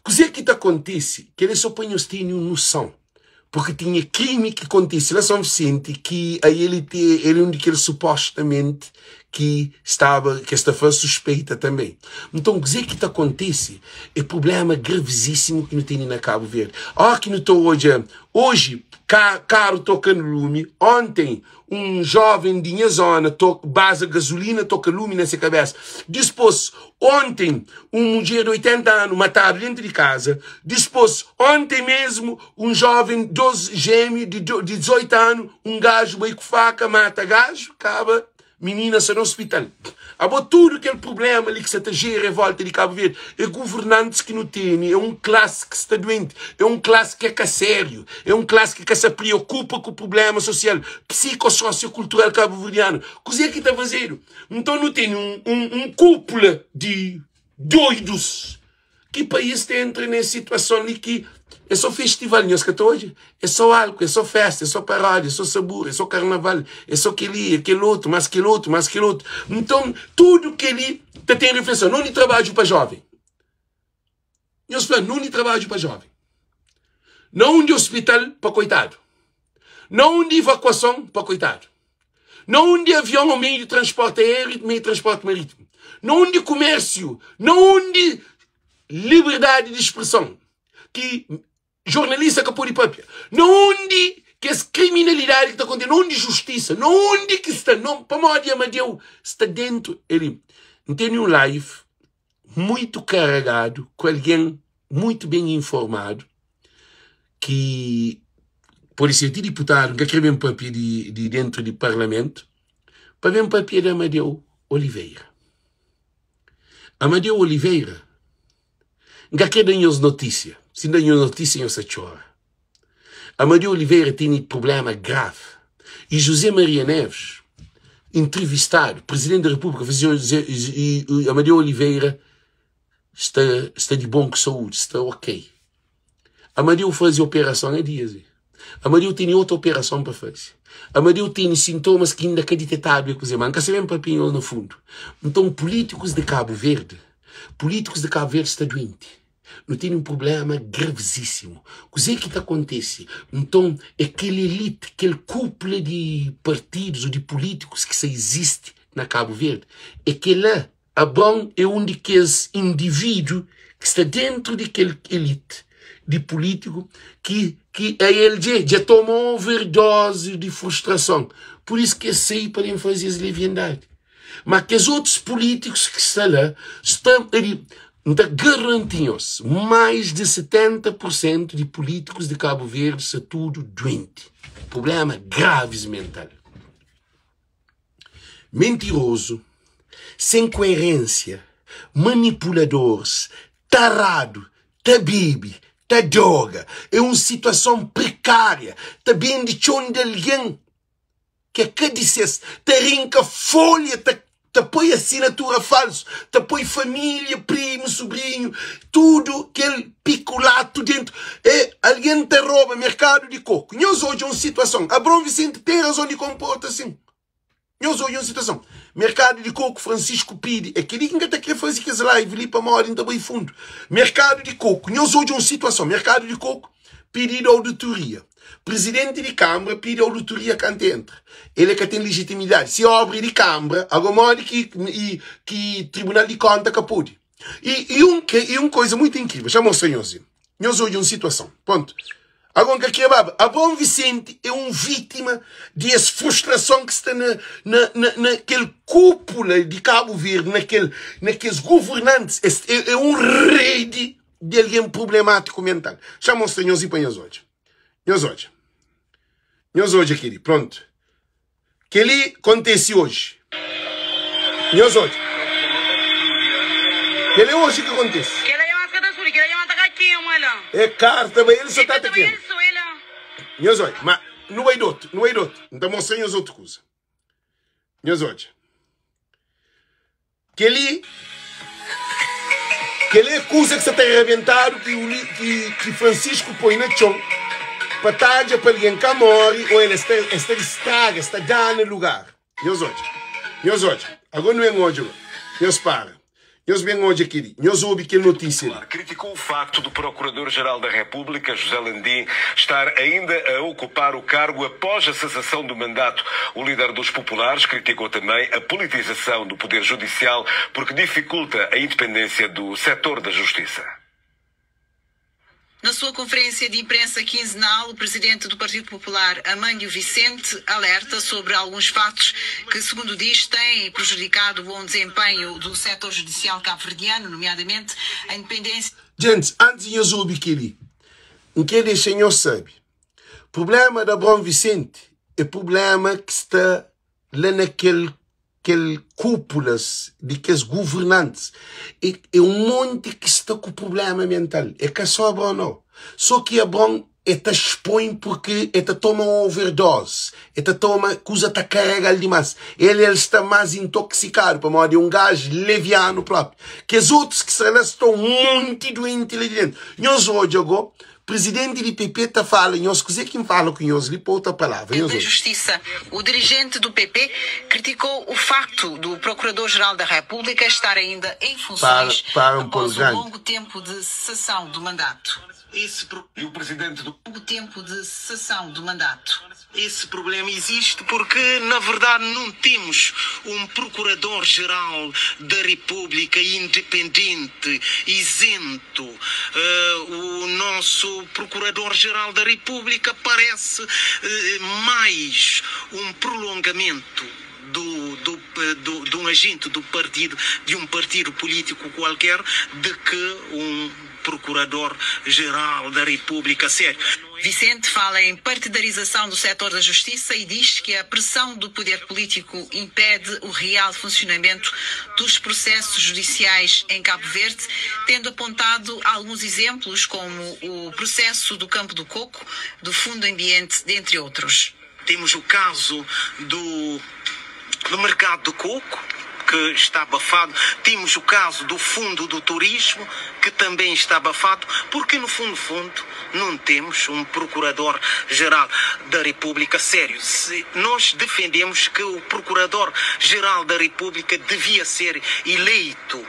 Kuzê ki ta kontise? Kel-li é sô pa nhos tene un noson. Purki tinha krimi ki kontise la Son Visenti ki ael el é un di kel supostamenti ki staba, ki es ta fla suspeita tanbe. Nton, kuzê ki ta kontise é prubléma gravizísimu ki nu tene na Kabu Verdi. Óki ki nu ta odja oji karu toka lumi, onten Un joven di nha zona to baza gazulina toka lumi na se kabesa. Dispos, onten, un mudjer di 80 anu matadu dentu di kaza. Dispos, onten mesmu, un joven, dos jemiu di 18 anu, un gaju bai ku faka mata gaju, kaba minina sta na ospital. Abo tudu kel prublema li ki sa ta jera em volta di Kabu Verdi é guvernantis ki nu tene, é un klasi ki sta duenti, é un klasi ki é ka sériu, é un klasi ki ka sa priokupa ku prublema sosial, psiko-sosio-kultural kabuverdianu. Kuzê ki ta fazedu? Nton nu tene un, un, un kúpula di doidus. Ki país ta entra nes situason li ki é só festival, nhos ka ta odja? É só álku, é só festa, é só paródia, é só sabura, é só karnaval, é só kel-li, é kel otu, más kel otu, más kel otu. Nton, tudu kel-li ta ten rifleson. Nundi trabadju pa jóven? Nhos fla, nundi trabadju pa jóven? Na undi ospital pa koitadu? Na undi ivakuason pa koitadu? Na undi avion ou meiu di transporti aériu i meiu di transporti marítimu? Na undi kumérsiu? Na undi liberdadi di spreson ki jornalista ka pode papia? Na undi kes kriminalidadi ki ta kontise? Na undi justisa? Na undi ki sta? Na, pamodi Amadeu sta dentu ali. N tene un live muitu karegadu ku algen muitu ben informadu ki pode ser ti diputadu, N ka kre ben papia di, di dentru di parlamentu, pa ben papia di Amadeu Oliveira. Amadeu Oliveira, N ka kre da nhos notísia, si N da nhos notísia nhos ta txora. Amadeu Oliveira tene problema grave e José Maria Neves entrevistadu, Presidente da República, Amadeu Oliveira sta, sta di bon ku saúde, sta ok. Amadeu faze operason há dias. Amadeu tene outra operason pa faze. Amadeu tene sintomas ki inda ka ditetadu e kuze, ma N ka sabe N papia nhos na fundu. Nton, pulítikus di Kabu Verdi, pulítikus di Kabu Verdi sta duenti. Nu tene un prublema gravizísimu. Kuze ki ta kontese? Nton, é kel elite, kel kúpula di partidus ou di pulítikus ki sa izisti na Kabu Verdi, é kel-la Abraon é un di kes indivídu ki sta déntu di kel elite di pulítiku ki ki ael dje dja toma overdose di frustrason. Pur isu ki es sai pa ben faze es leviandadi. Má kes otus pulítikus ki sta la sta di N ta garanti nhos, mais di 70 pur sentu di pulítikus di Kabu Verdi sta tudu duenti, prubléma gravis mental. Mentirozu, sen kuerensia, manipuladores, taradu, ta bebe, ta droga. É un situason prekária, ta bende txon di algen ki é ka di ses, ta rinka folha, ta ta poi asinatura falsu, ta poi família, primu, subrinhu, tudu kel pikulatu dentu. É algen ta roba merkadu di koku. Nhos odja un situason, Abraon Vicente ten razon di konporta asin. Nhos odja un situason, merkadu di koku, Francisco pidi, é kel-li ki N ka ta kre faze kes live li pamodi N ta bai fundu. Merkadu di koku, nhos odja un situason, merkadu di koku pididu auditoria, prizidenti di kanbra pidi auditoria kantu entra, el é ka ten lijitimidadi, si obra é di kanbra, ago modi ki ki tribunal di konta ka pode? I, i un, i un koza muitu inkrivel, xa mostra nhos li, nhos odja un situason, pontu. Ago N ka kre baba. Abraão Vicente é un vítima di es frustrason ki sta na, na, na, na kel kúpula di Kabu Verdi, na kel, na kes governantis. Es é, é un redi di algen problemátiku mental. Xa mostra nhos i pa nhos odja. Nhos odja. Nhos odja kel-li. Prontu. Kel-li kontise oji. Nhos odja. Kel-li é oji ki kontise. É karta ba el so ta ta kema. Nhos odja. Ma nu bai di otu, nu bai di otu. N ta mostra nhos otu kuza. Nhos odja. Kel-li Kel-li é kuza ki sa ta rabentadu ki ki ki Francisco poi na txon pa tadja pa algen ka móre ô el es ta es ta distraga, es ta dana lugar. Nhos odja, nhos odja, agó nu ben odja, nhos para. Nhos ben odja kel-li, nhos obi kel notísia li. Criticou o facto do Procurador-Geral da República, José Landim, estar ainda a ocupar o cargo após a cessação do mandato. O líder dos populares criticou também a politização do Poder Judicial porque dificulta a independência do setor da Justiça. Na sua conferência de imprensa quinzenal, o presidente do Partido Popular, Amândio Vicente, alerta sobre alguns fatos que, segundo diz, têm prejudicado o bom desempenho do setor judicial cabo-verdiano, nomeadamente a independência. Gentis, antis di nhos obi kel-li, N krê dexa nhos sabe, prubléma di Abraon Vicente é prubléma ki sta la na kel kel kúpulas di kes guvernantis é, é un monti ki sta ku prubléma mental. É ka só Abraon, nau. Só ki Abraon e ta expõe porque e ta toma overdose, e ta toma kuza ta karega-l dimás. El el sta más intoxikadu pamodi é un gajo levianu propi. Kes otus ki sta la sta un monti duenti la di dentu. Nhos odja go Presidente di PP ta fala nhos kuze ki N fala ku nhos li pa outra palavra. Nhos Da odja. Justiça. O dirigente do PP criticou o facto do Procurador-Geral da República estar ainda em Para, funções para um pôr após o grande. longo tempo de cessação do mandato. Esse pro... E o presidente do. Longo tempo de cessação do mandato. Esse problema existe porque, na verdade, não temos um Procurador-Geral da República independente, isento. O nosso Procurador-Geral da República parece mais um prolongamento do, do, do, de um agente do partido, de um partido político qualquer, de que um Procurador-Geral da República sério. Vicente fala em partidarização do setor da justiça e diz que a pressão do poder político impede o real funcionamento dos processos judiciais em Cabo Verde, tendo apontado alguns exemplos como o processo do Campo do Coco, do Fundo Ambiente, dentre outros. Temos o caso do, do mercado do coco, que está abafado. Temos o caso do fundo do turismo, que também está abafado, porque no fundo, fundo, não temos um procurador-geral da República sério. Se nós defendemos que o procurador-geral da República devia ser eleito.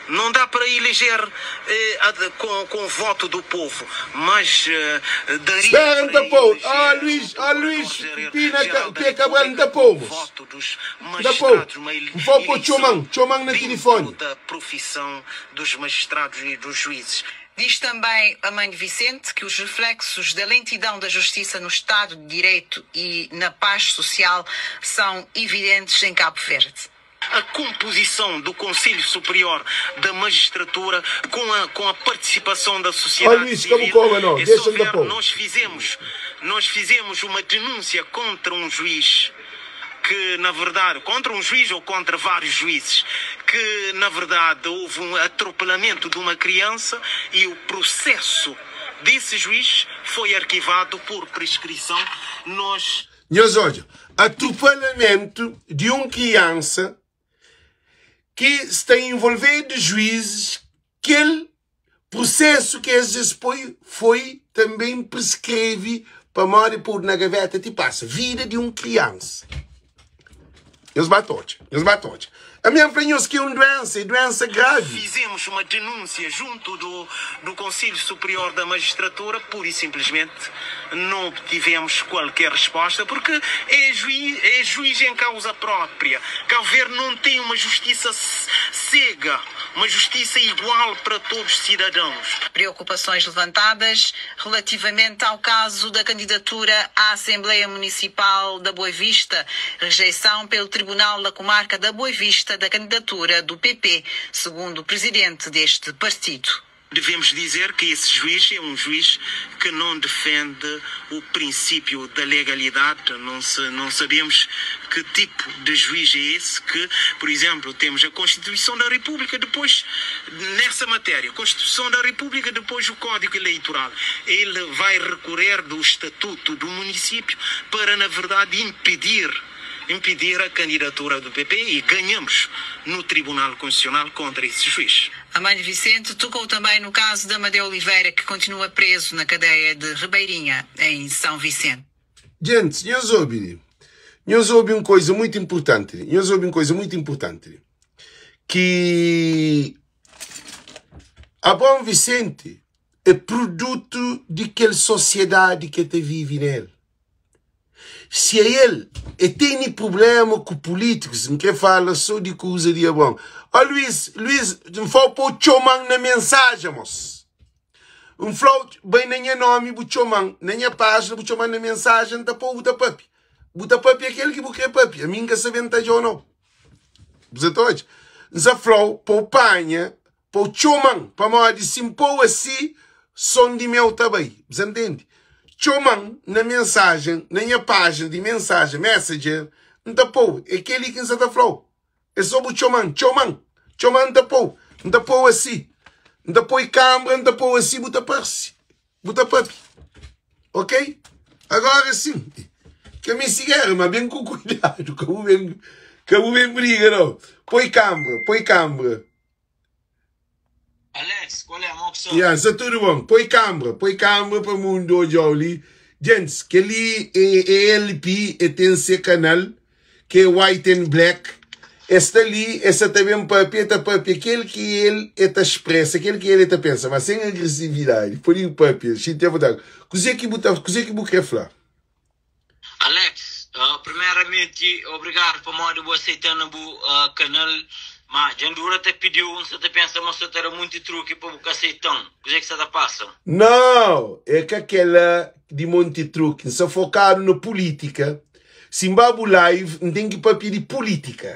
Não dá para eleger eh, com, com o voto do povo, mas eh, daria Espera, não para tá pô. eleger Ah, Luís, o ah, Luís, procurador-geral Pina, da P. Cabral, não tá República pô. com o voto dos Não tá pô. magistrados, uma ele- Vou pôr eleição Tchomão, Tchomão na dentro telefone. da profissão dos magistrados e dos juízes. Diz também a mãe de Vicente que os reflexos da lentidão da justiça no Estado de Direito e na paz social são evidentes em Cabo Verde. A composição do Conselho Superior da Magistratura com a, com a participação da Ó, sociedade Luís, como civil. coma, não. E se Deixa-me dar houver, pô. nós fizemos, nós fizemos uma denúncia contra um juiz que, na verdade, contra um juiz ou contra vários juízes, que, na verdade, houve um atropelamento de uma criança e o processo desse juiz foi arquivado por prescrição. Nós Nhos odja, atropelamento di un kriansa ki sta envolvedu juízes, kel prusesu ki es es poi foi tanbê preskreve pamodi podu na gaveta ti pasa vida di un kriansa. Nhos ba ta odja, nhos ba ta odja. Ami N fla nhos ki é un duénsa, é duénsa gravi. Fizemos uma denúncia junto do do Conselho Superior da Magistratura, pura e simplesmente não obtivemos qualquer resposta, porque é juiz, é juiz em causa própria. Cabo Verde não tem uma justiça cega, uma justiça igual para todos os cidadãos. Preocupações levantadas relativamente ao caso da candidatura à Assembleia Municipal da Boa Vista, rejeição pelo Tribunal da Comarca da Boa Vista da candidatura do PP, segundo o presidente deste partido. Devemos dizer que esse juiz é um juiz que não defende o princípio da legalidade, não, se, não sabemos que tipo de juiz é esse que, por exemplo, temos a Constituição da República, depois, nessa matéria, Constituição da República, depois o Código Eleitoral. Ele vai recorrer do Estatuto do município para, na verdade, impedir impedir a candidatura do PP e ganhamos no Tribunal Constitucional contra esse juiz. Amândio Vicente tocou também no caso de Amadeu Oliveira, que continua preso na cadeia de Ribeirinha, em São Vicente. Gente, nhos obi, nhos obi un koisa muito importante, nhos obi un koisa muito importante, ki Abraão Vicente é produto di kel sosiedadi ki el ta vive nel. Si el e tene problema ku pulítikus, N kre fala so di kuza di Abraão. Ó Luís, Luís, N fla-u pa u txoma-m na mensajen, mos. N fla-u, bai na nha nomi bu txoma-m, na nha pájina bu txoma-m na mensajen, N ta pô-u bu ta pâpia. Bu ta pâpia kel ki bu kre pâpia, ami N ka sabe N ta dja-u nau. Bu sa ta odja? N sa fla-u pa u panha, pa u txoma-m, pamodi si N pô-u asi, son di meu ta bai. Bu sa ntende? Txoma-m na mensajen, na nha pájina di mensajen, Messenger, N ta pô-u. É kel-li ki N sa ta fla-u. É sô bu txoma-m, txoma-m, txoma-m, N ta pô-u. N ta pô-u asi. N ta poi kanbra, N ta pô-u asi, bu ta parse, bu ta pâpia. Ok? Agora sim, ka meste guerra, mas ben ku kuidadu, ka bu ben, ka bu ben briga não. Poi kanbra, poi kanbra. Alex, qual é, mo ki Ya, sta tudu bon. Poi kanbra, poi kanbra pa mundu odja-u li. Gentis, kel-li é, é LP, e ten se kanal, ki é White and Black. E sta li, e sa ta ben papia, e ta papia kel ki el e ta spresa, kel ki el e ta pensa, mas sen agresividadi. Pode papia, xinti avontadi. Kuzê ki bu ta, kuzê ki bu kre fla? Alex, primeramenti obrigadu pamodi bu aseita-m na bu kanal. Ma dja N dura ta pidi-u, N sta ta pensa ma bu sta ta da munti truki pa bu ka aseita-m. Kuzê ki sta ta pasa? Nau, é ka kela di monti truki. N sta fokadu na pulítika. Si N ba bu live, N ten ki papia di pulítika.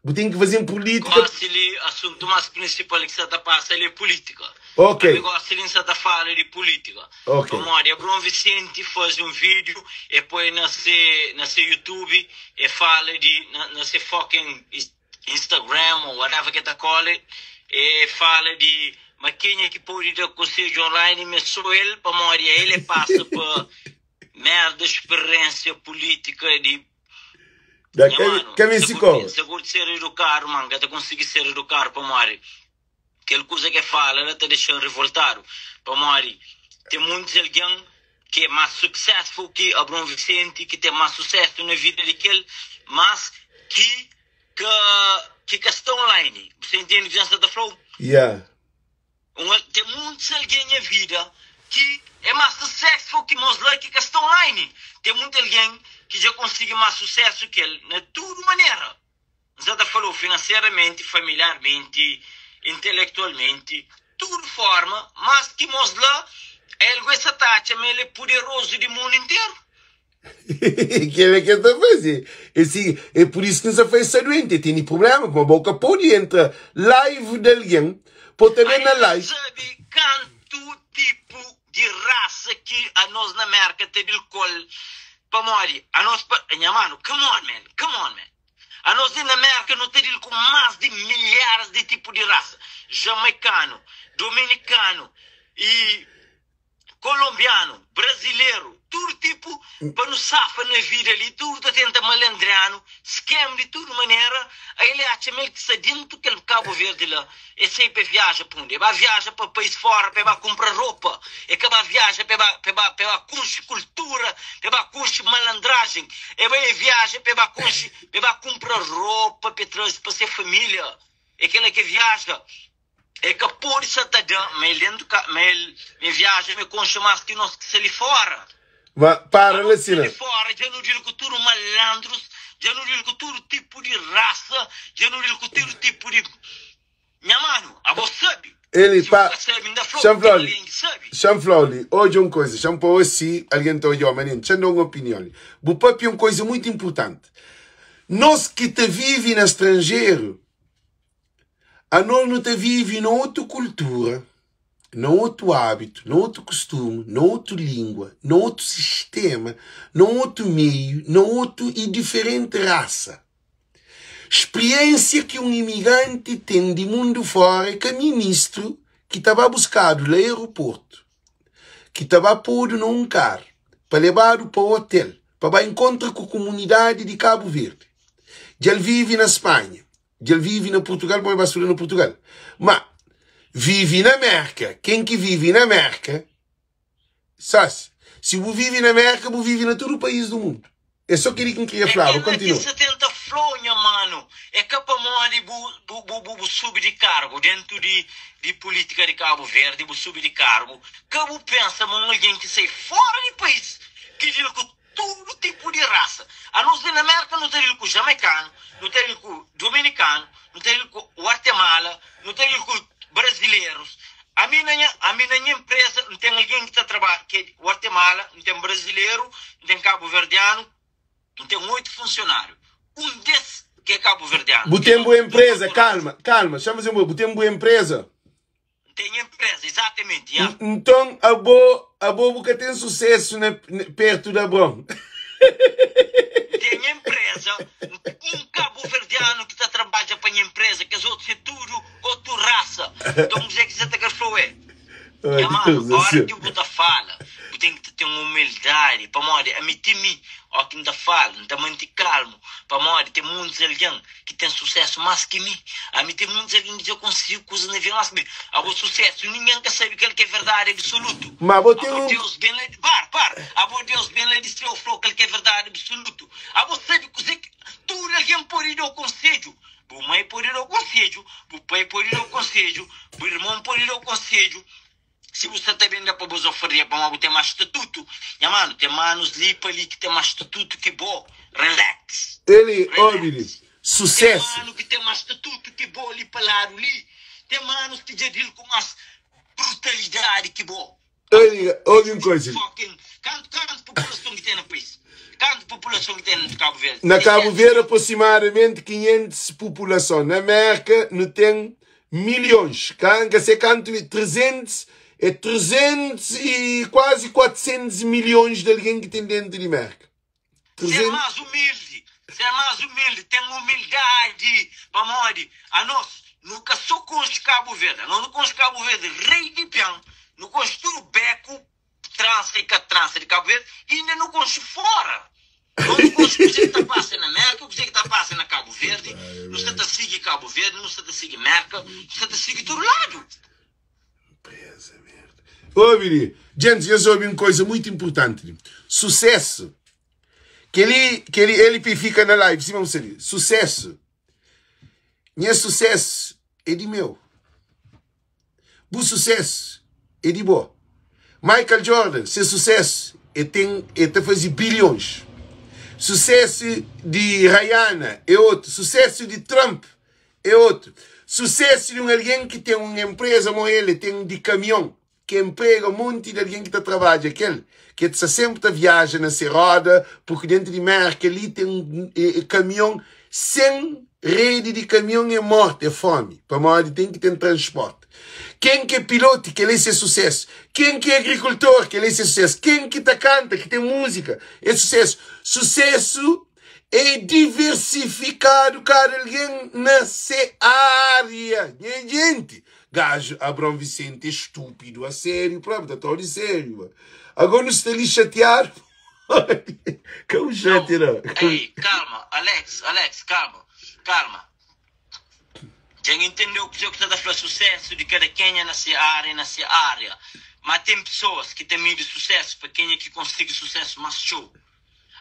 Bu ten ki faze-m pulítika. Gosi li, asuntu más prinsipal ki sta ta pasa li é pulítika. Ok. Ami gosi li N sta ta fala di pulítika. Ok. Pamodi Abraon Vicente faze un vídiu, e poi na se na se YouTube, e fala di na na se fucking Instagram ou whatever ke ta call it, e fala di ma kenha ki pode da konsedju online ma é so el, pamodi el e pasa pa merda speriensia pulítika di Da Nha ka, mano, ka meste kobra. N ta kurti ser edukadu, ma N ka ta konsigi ser edukadu pamodi kel kuza ki el fala la ta dexa-m rivoltadu. Pamodi ten muntis algen ki é más successful ki Abraão Vicente, ki ten más susésu na vida di kel, mas ki ka ki ka sta online. Bu sta intende kuzê N sta ta fla-u? Yeah. Un ten muntis algen nha vida ki é más successful ki mos la ki ka sta online. Ten munti algen ki dja konsigi más susésu ki el na tudu manera. N sa ta fala-u finanseramenti, familiarmenti, intelektualmenti, tudu forma, mas ki mos la el go el sa ta atxa ma el é puderozu di mundu interu. Kel-la ki es ta faze. É si, é pur isu ki N sa fla es sta duenti, e tene prubléma, kuma bo ka pode entra live di algen pa bu ta ben Ai na ka live. sabe kantu tipu di rasa ki anos na Merka ta bil kol pamodi anos pa nha manu come on man come on man anos li na Merka nu ta dil ku mas di milharis di tipu di rasa jamaikanu dominikanu i Kolonbianu, brazileru, tudu tipu pa nu safa na vida li, tudu ta tenta malandrianu. Scam di tudu manera, a el atxa ma el ki sta dentu kel Cabo Verde la, e sai pa viaja pa undi? E ba viaja pa pais fora pa e ba kumpra ropa, e ka ba viaja pa e ba pa e ba pa e ba kunxi kultura, pa e ba kunxi malandrajen, e ba e viaja pa e ba kunxi pa e ba kumpra ropa pa e traze pa se familia, e kela ke viaja. E ka pode sa ta da ma el dentu ka ma el ma e viaja ma e konxe mas ki nos ki sta li fora. Ma para la Nos ki sta sina. li fora dja nu dil ku tudu malandrus, dja nu dil ku tudu tipu di rasa, dja nu dil ku tudu tipu di Nha manu, abo sabi. Eli Si bu pa ka sabi, N ta fla-u, Xa-m ten fla-u li, algen ki sabi. xa-m fla-u li, odja un koisa, xa-m pô-u asi, algen ta odja-u, ma nen, xa-m da un opinion li. Bu papia un koisa mutu inpurtanti. Nos ki ta vive na stranjeru, Anos nu ta vive na otu kultura, na otu ábitu, na otu kustumu, na otu língua, na otu sistéma, na otu meiu, na otu i diferenti rasa. Spriénsia ki un imigranti ten di mundu fóra é ka ministru ki ta ba buskadu la aeroportu, ki ta ba podu na un karu pa lebadu pa otel pa ba inkontra ku kumunidadi di Kabu Verdi. Dja el vive na Spanha, Dja el vive na Purtugal, pamodi el ba studa na Purtugal. Ma, vive na Mérka, ken ki vive na Mérka, sas, si bu vive na Mérka, bu vive na tudu país du mundu. É sô kel-li ki N kria É flaba. kel-la ki Kontinua. N sa tenta fla-u, nha manu. É ka pamodi bu, bu, bu, bu, bu subi di kargu dentu di, di pulítika di Kabu Verdi, bu subi di kargu, ka bu pensa ma un algen ki sai fóra di país, ki dil ku Tudu tipu di rasa. Anos li na Merka nu ta dil ku jamaikanu, nu ta dil ku dominikanu, nu ta dil ku Guatemala, nu ta dil ku brazilerus. Ami na nha, ami na nha empresa N ten algen ki ta trabadja ki é di Guatemala, N ten brazileru, N ten kabuverdianu, N ten 8 funsionariu. Un des ki é kabuverdianu. Bu Kes ten bu otu tudu empresa, otu rasa. kalma, kalma, xa-m faze un bu ten bu empresa? N ten nha empresa, izatamenti, ya. Nton abo, abo bu ka ten susesu na, pertu di Abron. N ten nha empresa, un kabuverdianu ki ta trabadja pa nha empresa, kes otus é tudu otu rasa. Nton kuzê ki sa ta kre fla-u é, nha manu, ora ki bu ta fala, bu ten ki ta ten umildadi, pamodi ami ti mi, óki N ta fala, N ta manti kalmu, pamodi ten muntus algen ki ten susesu mas ki mi. Ami ten muntus algen ki dja konsigi kuzas na vida mas ki mi. Abo susesu, ningen ka sabe kel ki é verdadi absolutu. Ma bo ten Abo un. Deus ben la di. Para, para! Abo Deus ben la di séu fla-u kel ki é verdadi absolutu. Abo sabe kuzê ki. Tudu algen pode da-u konsedju. Bu mai pode da-u konsedju, bu pai pode da-u konsedju, bu irmon pode da-u konsedju. Si bu sta ta ben da pa bus oferia pamodi bu ten mas statutu, nha manu, ten manus li pa li ki ten mas statutu ki bo. Relax. Eli, obi li, Relax. Ten susesu. manu ki ten mas statutu ki bo li pa ladu li. Ten manus ki dja dil ku mas brutalidadi ki bo. Eli, obi un koisa li. Fucking, kantu, kantu populason ki ten na país? Kantu populason ki ten na Kabu Verdi? Na Kabu 600 Verdi, mil. aproximadamenti 500 populason. Na Merka, nu ten Milhons, ka N ka se kantu, 300, é 300 e kuazi 400 milhons di algen ki ten dentu di Merka. Ser 300. más umildi, ser más umildi, ten umildadi, pamodi anos nu ka so konxe Kabu Verdi, anos nu konxe Kabu Verdi rei di ben, nu konxe tudu beku, transa i ka transa di Kabu Verdi, inda nu konxe fora. Nos nu konxe kuzê ki ta pasa na Merka, kuzê ki ta pasa na Kabu Verdi, nu sta ta sigi Kabu Verdi, nu sta ta sigi Merka, nu sta ta sigi tudu ladu. Obi li, djentis, nhos obi un koisa muitu inpurtanti li. Susesu, kel-li, kel-li, el pi fika na live, sima bu sabe. Susesu, nha susesu é di meu. Bu susesu é di bo. Michael Jordan, se susesu é ten, é ta faze bilhons. Susesu di Rihanna é otu. Susesu di Trump é otu. Susesu di un algen ki ten un enpreza mo el, el ten di kamion, ki enprega monti di algen ki ta trabadja kel, ki el sta senpri ta viaja na se roda, purki dentu di Merka li ten kamion sen redi di kamion é morti, é fomi, pamodi ten ki ten transporti. Ken ki é piloti, kel-la é se susésu. Ken ki é agrikultor, kel-la é se susésu. Ken ki ta kanta, ki ten múzika, é susésu. Susésu é diversifikadu, kada algen na se ária. Nha jenti, Gajo Abrão Vicente é estúpido a sério próprio, ta tau di sério. Agora nu sta li xateado. Ka bu Não, xatia não. ei, calma. Alex, Alex, calma, calma. Dja N entendeu kuzê ku sa ta fla sucesso di kada kenha na se área na se área. Ma ten pessoas ki ta midi sucesso pa kenha ki konsigi sucesso más txeu.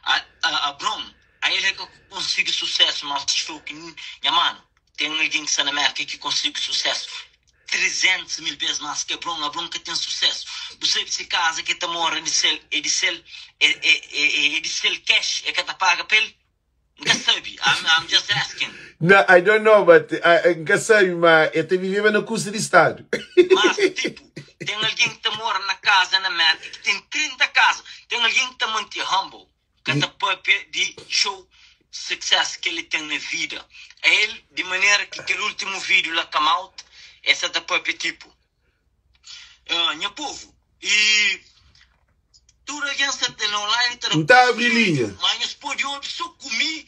A, a, Abron, a el é ka konsigi sucesso más txeu ki nha mano. Ten algen ki sta na Merka ki konsigi sucesso 300 mil bes más ki Abron. Abron ka ten sucesso. Bu sabe si kaza ki el ta mora di sel é di sel é, é, é, é di sel cash é ka ta paga pa el? N ka sabe. I'm, I'm just asking. No, I don't know, but N ka sabe, ma el ta viveba na kusta di stadu. Mas, tipo, ten algen ki ta mora na kaza na Merka ki ten 30 kaza. Ten algen ki ta mante humble, ka ta papia di txeu success ki el ten na vida. El, di manera ki kel ultimu video la come out, el sa ta papia tipo, Ah, nha povu, e tudu algen sta ta na online ta da N ta abri linha. Ma nhos pode obi so ku mi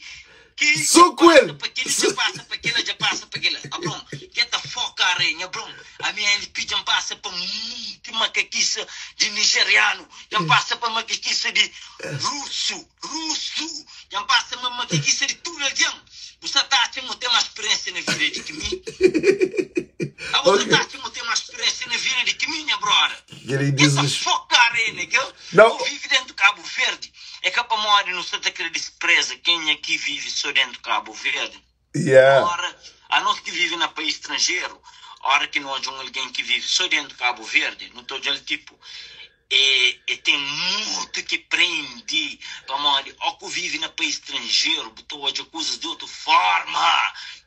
ki So ku passa el. pa keli, dja passa pa kela, dja passa pa kela. Abron, ke ta foka are, nha bron, ami LP dja N passa pa munti makakisa di nigerianu, dja N passa pa makakisa di rusu, rusu, dja N passa pa makakisa di tudu algen. Bu sa ta atxa ma bu ten más spiriénsia na vida di ki mi? A Bu sa ta atxa ma bu ten más spiriénsia na vida di ki mi, nha broda? Kel-li Ke ta disres. foka are, nigga. Não. Bu vive dentu Kabu Verdi. É ka pamodi nu sa ta kre dispreza kenha ki vive so dentu Kabu Verdi. Yeah. Ora, anos ki vive na país stranjeru, ora ki nu odja un algen ki vive so dentu Kabu Verdi, nu ta odja-l tipu E e ten mutu ki prendi, pamodi ó ku vive na país stranjeru bu ta odja kuzas di otu forma,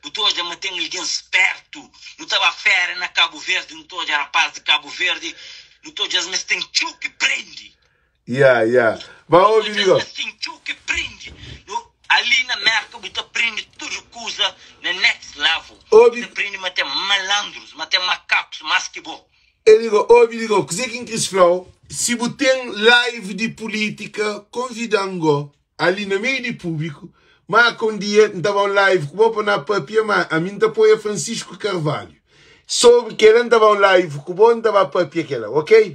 bu ta odja ma ten algen spertu. Nu ta ba féria na Kabu Verdi, nu ta odja rapaz di Kabu Verdi, nu ta odja-s ma es ten txeu ki prendi. Yeah, yeah. Ba Nu ta obi odja-s digo. ma es ten txeu ki prendi. Nu, ali na Merka bu ta prendi tudu kuza na next level. Bu Obi. ta prendi ma ten malandrus, ma ten makakus más ki bo. El digo, obi digo, kuzê ki N kris fla-u, si bu ten live di pulítika, konvida-m go ali na meiu di públiku, marka un dia N ta ba un live ku bo pa na papia, ma ami N ta apoia Francisco Carvalho. Sobri kela N ta ba un live ku bo, N ta ba papia kela, ok?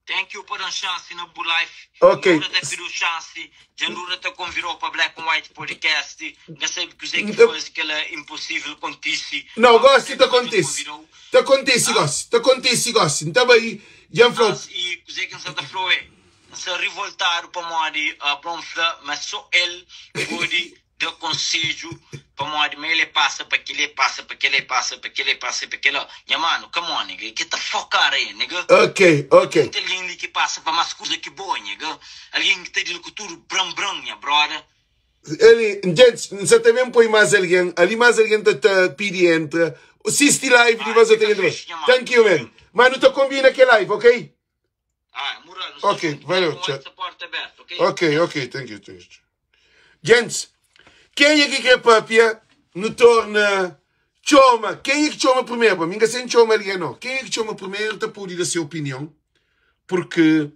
Thank you pa dan chance na bu life. Ok. Nura ta pidu chance, dja Nura ta convidou pa Black and White Podcast. Nka sabi kuze ki fazi kela impossível kontisi. Não, Mas gosi ta dja kontisi. convidou. Ta kontisi gosi. Ta kontisi gosi. N ta bai, dja N fla-u. Mas e kuze ki N sa ta fla-u é, N sta rivoltadu pamodi Abraon fla ma so el pode da konsedju pamodi ma el é pasa pa keli, é pasa pa kela, é pasa pa kela, é pasa pa kela. Nha manu, come on nigga, ki ta focar aí nigga. Ok, ok. Tem algen li ki pasa pa mas kuza ki bo nigga, algen ki ta dil ku tudu bran bran nha brother. Ali, gente, N sa ta ben poi mas algen ali, mas algen ta ta pidi entra, sisti live di Ai, mas fika otu algen ta fixe nha manu. Thank you man. Ma nu ta kombina ke live, ok? Ai, mural, nu sta Ok, juntu. valeu, Black and tchau. White sta porta abertu, ok? Ok, ok, thank you, thank you. Gentis, kenha ki kre papia, nu torna txoma. Kenha ki txoma primeru? Pa mi, N ka sen txoma algen, no. Kenha ki txoma primeru ta pode da se opinion, purki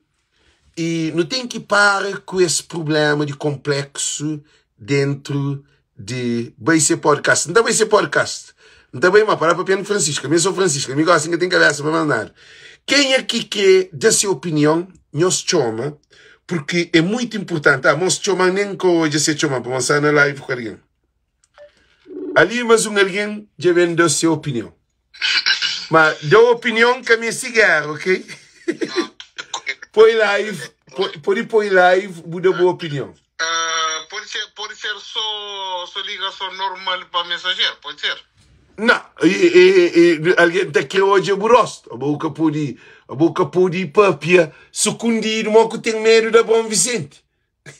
i nu ten ki para ku es prublema di konpleksu dentru di bai se podcast. N ta bai se podcast. N ta bai, ma para papia ku Francisco. Mi é so Francisco. Mi gosi N ka ten kabesa pa más nada. Kenha ki kre da se opinion, nhos txoma, purki é muitu inpurtanti. Ah, mos txoma-m nen ka odja se txoma-m, pamodi N sta na live ku algen. Ali mas un algen dja ben da se opinion. Ma da opinion ka meste géra, ok? Poi live, pode poi live bu da bu opinion. Uh, pode ser, pode ser só, só ligação normal para mensageiro, pode ser? Não, e, e, e, alguém ta kre odja bu rosto. Abo ka pode, abo ka pode papia sukundidu mo ku ten medu da Bom Vicente.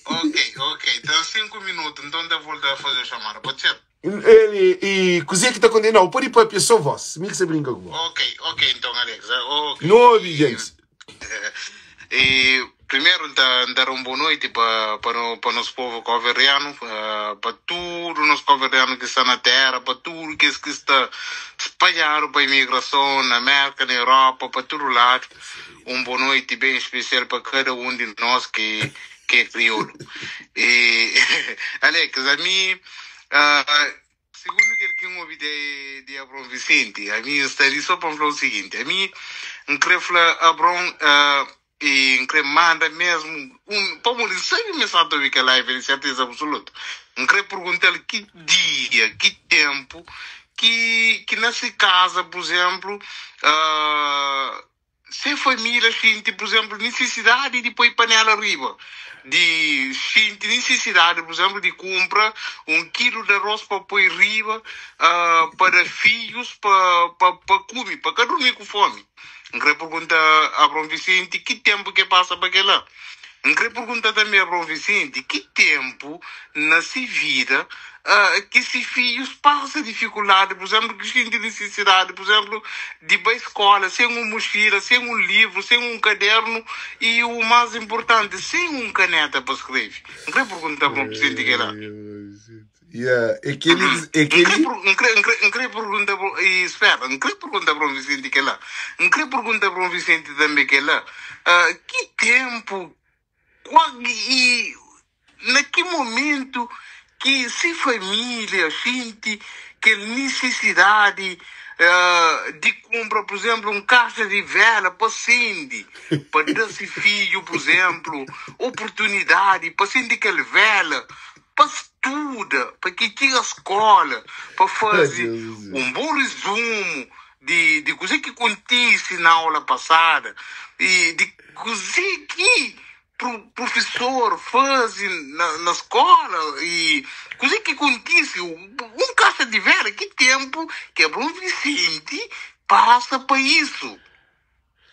Ok, ok. Então 5 minutos, então de volta a fazer chamada, pode ser? Ele, e kuzê ki ta konte? Não, pode papia só voz. Mi ki sa brinka ku bo. Ok, então Alex. Ok. Nu obi, gente. E primeiro dar uma boa noite para o nosso povo cabo-verdiano, para tudo o nosso cabo-verdiano que está na terra, para tudo que está espalhado para a imigração na América, na Europa, para todo lado. Uma boa noite bem especial para cada um de nós que é crioulo. E, Alex, a mim, segundo que eu ouvi de Abrão Vicente, a mim está ali só para falar o seguinte, a mim, não queria falar Abrão, e que manda mesmo, um, para sabe me sabe que live, de certeza absoluta. N kre pergunta-l ki dia, ki ténpu ki ki na se kaza, pur izénplu, se família xinti, pur izénplu, nisisidadi di poi panéla riba, di xinti nisisidadi, pur izénplu, di kunpra un kilu di arôs pa poi riba, pa da fidjus pa pa pa kume, pa ka durmi ku fómi. N kre pergunta Abraon Visenti ki ténpu ki el pasa pa kel-la. N kre pergunta tanbê Abraon Visenti ki ténpu na se vida ki se fidjus pasa difikuldadi, pur izénplu, ki xinti nisisidadi, pur izénplu, di bai skóla sen un muxila, sen un livru, sen un kadérnu i, u más inportanti, sen un kanéta pa skrebe. N kre pergunta Abraon Visenti kel-la. Yeah, é kel-li, é N kre kel-li. per- N kre, N kre, N kre pergunta, e espera, N kre pergunta Abraon Vicente kel-la. N kre pergunta Abraon Vicente tanbe kel-la. Ah, ki ténpu, kua, i na ki momentu ki se família xinti kel nisisidadi ah, di kunpra, pur izénplu, un kaxa di vela pa sende, pa da se fidju, pur izénplu, oportunidadi pa sende kel vela pa studa, pa ki txiga skola, pa faze un bon rezumu di di kuzê ki kontise na aula pasada i di kuzê ki prufesor faze na na skola i kuzê ki kontise. Un kasa di vera ki tenpu ki Abraon Visenti pasa pa isu.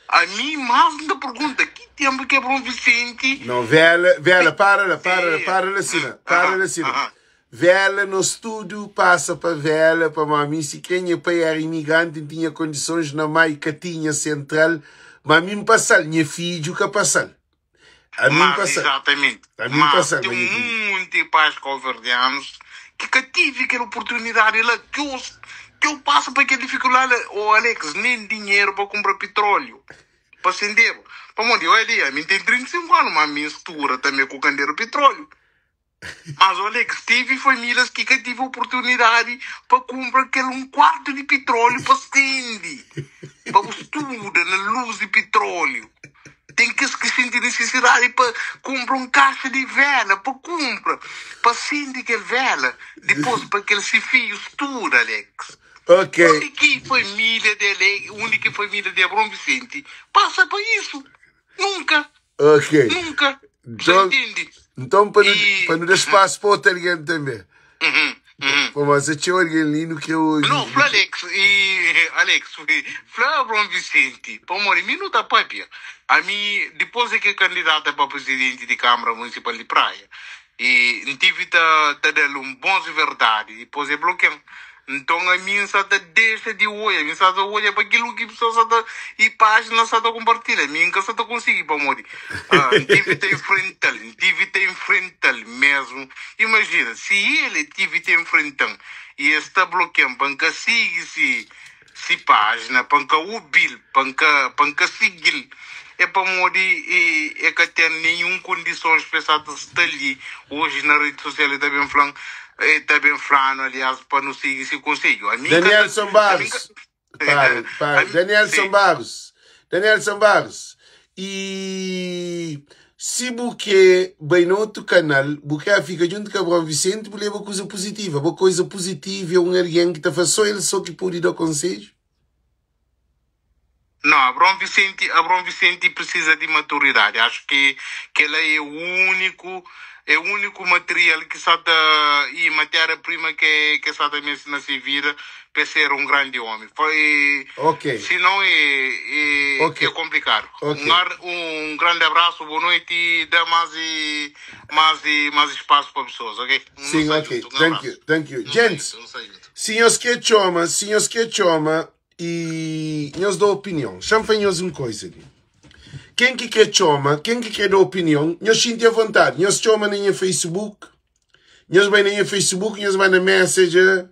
Ami más N ta pergunta, ki tenpu ki Abraon Vicente. Não, vela, vela, para lá, para lá, para lá, sina, para lá, sina. Vela, nós tudo passa pa vela, pa mami, si kre nha pai era imigrante, n tinha condições na mai ka tinha central, ma mi n passal, nha fidju ka passal. A mi n Mas, passal. exatamente. A mi n Mas passal, ten ma nha fidju. monti pais kauverdianus ki ka tive kel oportunidadi la, ki os ki eu pasa pa kel difikuldadi la. O Alex, nen dinheru pa kunpra pitróliu pa sendeba. Pamodi, oia li, ami N ten 35 anu, ma mi N stura tanbe ku kanderu pitróliu. Mas Alex, tive famílias ki ka tive oportunidadi pa kunpra kel un kuartu di pitróliu pa sende, pa bu studa na lus di pitróliu. Ten kes ki xinti nisisidadi pa kunpra un kaxa di vela pa kunpra, pa sende kel vela, dipôs pa kel se fidju studa, Alex. Ok. Undi ki família di Ale, undi ki família di Abraon Vicente pasa pa isu? Nunka! Ok. Nunka. Então, Entende? então para não, E. para não dar espaço para outro alguém também. Uhum, uhum. Pô, mas eu tinha alguém ali no que eu. Não, fla Alex, e Alex, fla Abraão Vicente, pa mori, mi não tá papia. A mim, depois é que candidata para presidente de Câmara Municipal de Praia, e n tive ta, ta dar um bons verdade, depois é bloqueio. Nton ami N sa ta dexa di odja, ami N sa ta odja pa kilu ki pesoas sa ta i pájina sa ta konpartilha, ami N ka sa ta konsigi pamodi N tivi ta infrental, N tivi ta infrental mesmu. Imajina si el tivi ta infrentan i es ta blokian pa N ka sigi si si pájina, pa N ka obil, pa N ka pa N ka sigil, é pamodi e ka ten nenhun kondisons pa e sa ta sta li oji na redi sosial e ta ben flan e ta ben flanu aliás pa nu sigi si konsedju ami ka ta Danielson ami ka Barros para, para. ami Danielson si Barros Danielson Barros e si bu ke bai na otu kanal bu kre fika djuntu ku Abraão Vicente bu leba kuza puzitiva bo koza puzitiva é un algen ki ta fla so el so ki pode da konsedju. Não, Abraão Vicente, Abraão Vicente precisa de maturidade. Acho que que ela é o único, é o único material que só tá, e matéria-prima que que só também na sua vida para ser um grande homem. Foi, Ok, senão é, é, ok, é complicado. Um, ok. um grande abraço, boa noite e dá mais, e, mais, e, mais espaço para pessoas, ok? Um Sim, ok. um Thank you, abraço. thank you. Um Gents, saluto, um saluto. se nhos quer choma, se nhos quer choma e nhos dá opinião. Chama para nhos uma coisa ali. Quem que quer choma, quem que quer dar opinião, nhos sente à vontade. Nhos choma na minha Facebook, nhos vai na minha Facebook, nhos vai na Messenger.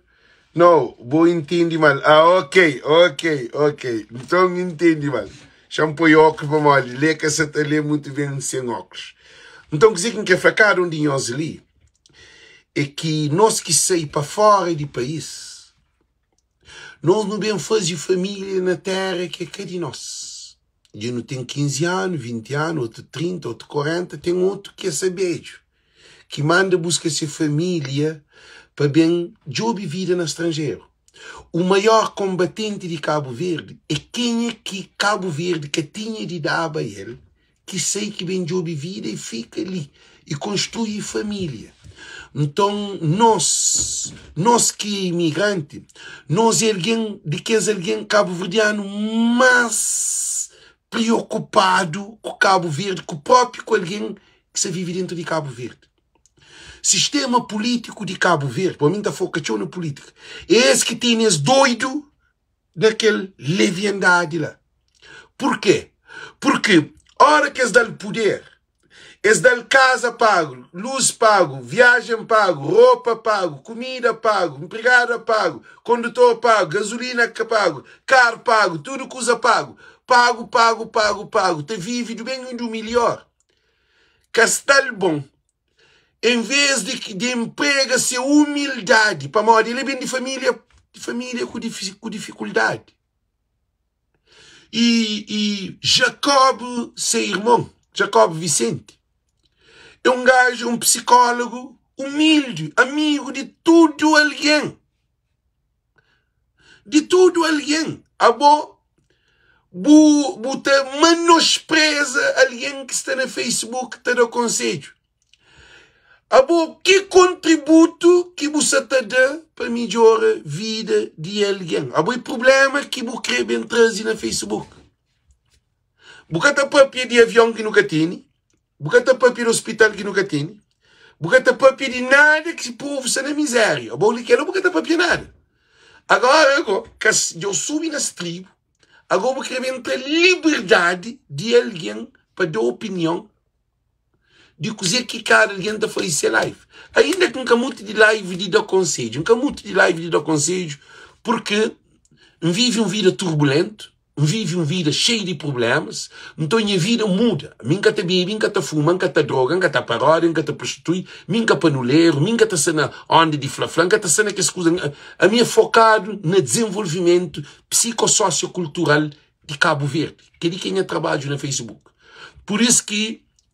Não, vou entender mal. Ah, ok, ok, ok. Então entende mal. Chama põe óculos para mole. Lê que essa tá lê muito bem sem óculos. Então, quer dizer que quer falar um de nós ali é que nós que sair para fora de país, nós não bem fazer família na terra que é cá de nós. E não tem 15 anos, 20 anos, outro 30, outro 40, tem outro que é sabejo. ki manda buska se família pa ben djobe vida na stranjeru. O maior konbatenti di Kabu Verdi é kenha ki Kabu Verdi ka tinha di daba el, ki sai ki ben djobe vida i fika li i konstrui família. Nton nos, nos ki é imigranti, nos é algen di kes algen kabuverdianu más preokupadu ku Kabu Verdi, ku própi ku algen ki sa vive dentu di Kabu Verdi. Sistema pulítiku di Kabu Verdi, pa mi N ta foka txeu na pulítika, é es ki tene es doidu na kel leviandadi la. Purkê? Purki óra ki es da-l puder, es da-l kaza pagu, lus pagu, viajen pagu, ropa pagu, kumida pagu, npregada pagu, kondutor pagu, gazulina pagu, karu pagu, tudu kuza pagu. Pagu, pagu, pagu, pagu. Ta vive du ben i du milior. Ka sta-l bon. En vês di di nprega se umildadi, pamodi el é ben di família di família ku ku difikuldadi. I i Jacob, se irmon, Jacob Vicente, é un gaju, un psikólogu umildi, amigu di tudu algen. Di tudu algen. Abo bu bu ta menospreza algen ki sta na Facebook ta da konsedju. Abo ki kontributu ki bu sa ta da pa midjora vida di algen? Abo é prubléma ki bu krê ben traze na Facebook. Bu ka ta papia di avion ki nu ka tene, Bu ka ta papia di ospital ki nu ka tene, bu ka ta papia di nada ki povu sta na mizeria. Abo di kela bu ka ta papia nada. Agora ago, kas djo subi na stribu, ago bu kre ben tra liberdadi di algen pa da opinion di kuze ki kada algen ta faze se live. Ainda ki N ka mutu di live di da konsedju, N ka mutu di live di da konsedju purki N vive un vida turbulentu, N vive un vida xeiu di prublémas, nton nha vida muda. Mi N ka ta bebe, N ka ta fuma, N ka ta droga, N ka ta paroda, N ka ta prostitui, mi N ka panuleru, mi N ka ta sta na onda di fla-fla, N ka ta sta na kes kuza. Ami é fokadu na dizenvolvimentu psikososiokultural di Kabu Verdi. Kel-li ki é nha trabadju na Facebook. Pur isu ki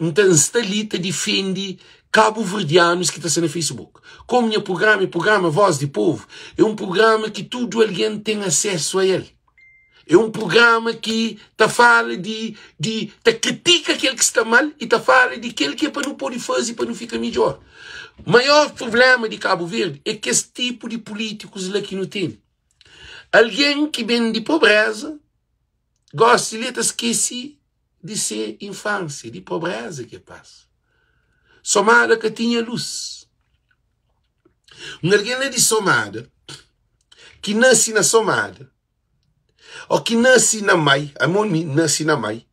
N ta N sta li ta difende kabuverdianus ki ta sta na Facebook. Komu nha prugrama é prugrama Voz di Povu, é un prugrama ki tudu algen ten asesu a el. É un prugrama ki ta fala di, di ta kritika kel ki sta mal i ta fala di kel ki é pa nu pode faze pa nu fika midjór. Maior prubléma di Kabu Verdi é kes tipu di pulítikus la ki nu tene. Algen ki ben di pobréza, gósi li el ta skese di se infánsia, di pobréza ki el pasa. Somada ka tinha lus. Un algen la di Somada, ki nase na Somada, ô ki nase na Mai, amo mi nase na Mai,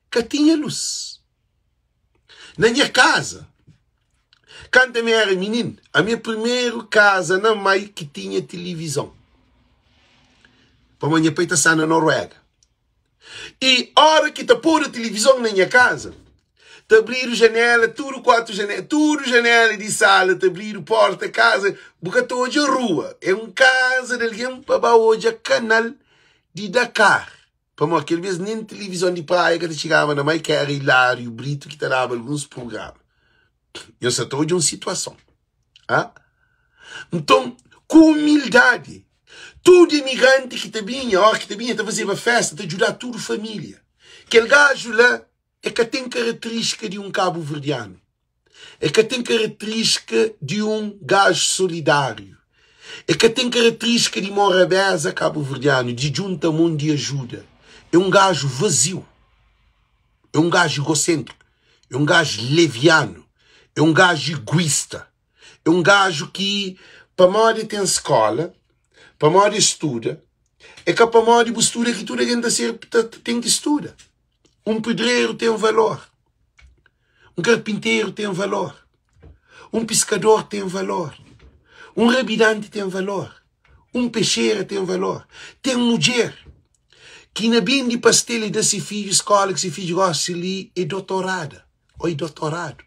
ka tinha lus. Na nha kaza, kantu ami era mininu, ami é primeru kaza na Mai ki tinha tilivizon. Pamodi nha pai ta sta na Noruega. I ora ki ta podu tilivizon na nha kaza, ta abridu janela, tudu kuatu janela, tudu janela di sala ta abridu, porta kaza, bu ka ta odja rua. É un kaza di algen pa ba odja kanal di Dakar. Pamodi kel bes nen tilivizon di Praia ka ta txigaba na mai, ki era Hilário Brito ki ta daba alguns prugrama. Nhos sa ta odja un situason. Ah? Nton, ku umildadi, tudu imigranti ki ta binha, óra ki ta binha, ta fazeba festa, ta djuda tudu família. Kel gaju la, e ka ten karaterístika di un kabuverdianu. E ka ten karaterístika di un gaju solidáriu. E ka ten karaterístika di morabeza kabuverdianu, di djunta mon, di ajuda. É un gaju vaziu. É un gaju egosêntriku. É un gaju levianu. É un gaju iguista. É un gaju ki pamodi el ten skola, pamodi el studa, é ka pamodi bu studa ki tudu algen ta ser ta ten ki studa. Un pedreru ten valor. Un karpinteru ten valor. Un piskador ten valor. Un rabidanti ten valor. Un pexera ten valor. Ten mudjer ki na bende pastel e da se fidju skola ki se fidju gosi li é dotorada ô é dotoradu.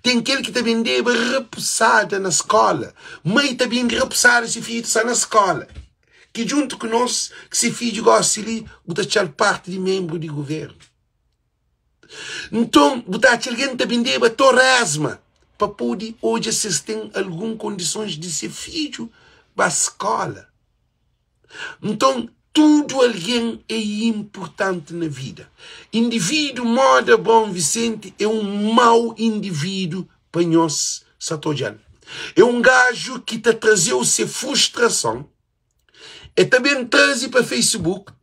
Ten kel ki ta bendeba rapusada na skola. Mai ta bende rapusada se fidju ta sta na skola. Ki djuntu ku nos ki se fidju gosi li bu ta txal parti di menbru di guvernu. Nton bu ta atxa algen ta bendeba toresma. pa pode odja si es ten algun kondisons di se fidju ba skola. Nton, tudu algen é inpurtanti na vida. Indivídu moda Abraon Vicente é un mau indivídu pa nhos sa ta odja-l. É un gaju ki ta traze-u se frustrason, e ta ben traze pa Facebook,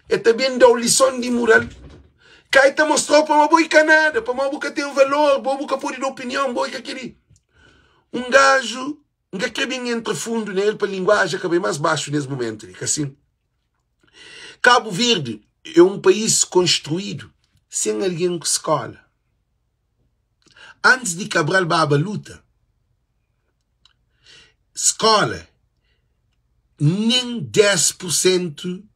e ta ben da-u lison di mural, ka e ta mostra-u pamodi bo é ka nada, pamodi bu ka ten valor, bo bu ka pode da opinion, bo é ka kel-li. Un gaju N ka kre ben entra fundu na el pa linguaja ka bai más baxu nes mumentu li, ka sin? Kabu Verdi é un país konstruídu sen algen ku skóla. Antis di Cabral baba luta, skóla nen 10 pur sentu,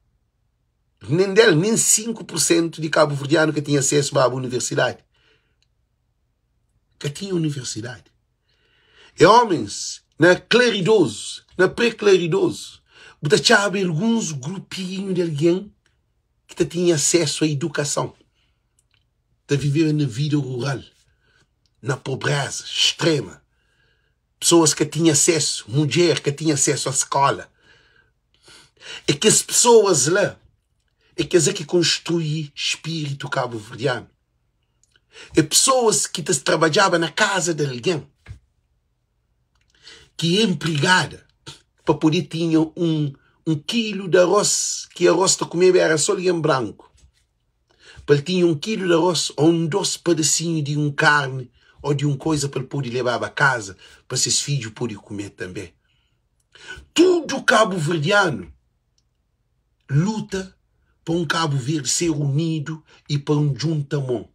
nen del, nen 5 pur sentu di kabuverdianu ka tinha asesu baba universidadi. Ka tinha universidadi. É homens na klaridozu, na pré-klaridozu, bu ta txaba alguns grupinhu di algen ki ta tinha asesu a idukason, ta viveba na vida rural, na pobreza strema, pesoas ka tinha asesu, mudjer ka tinha asesu a skola. É kes pesoas la, é kes ki konstrui spiritu kabuverdianu. É pesoas ki ta trabadjaba na kaza di algen, ki é enpregada pa pode tinha un, un kilu di arroz, ki arroz ta kumeba era só algen branku, pa el tinha un kilu di arroz ô un dos padasinhu di un karni ô di un koza pa el pode lebaba kaza pa ses fidju pode kume tanbe. Tudu kabuverdianu luta pa un Kabu Verdi ser unidu i pa un djunta mon.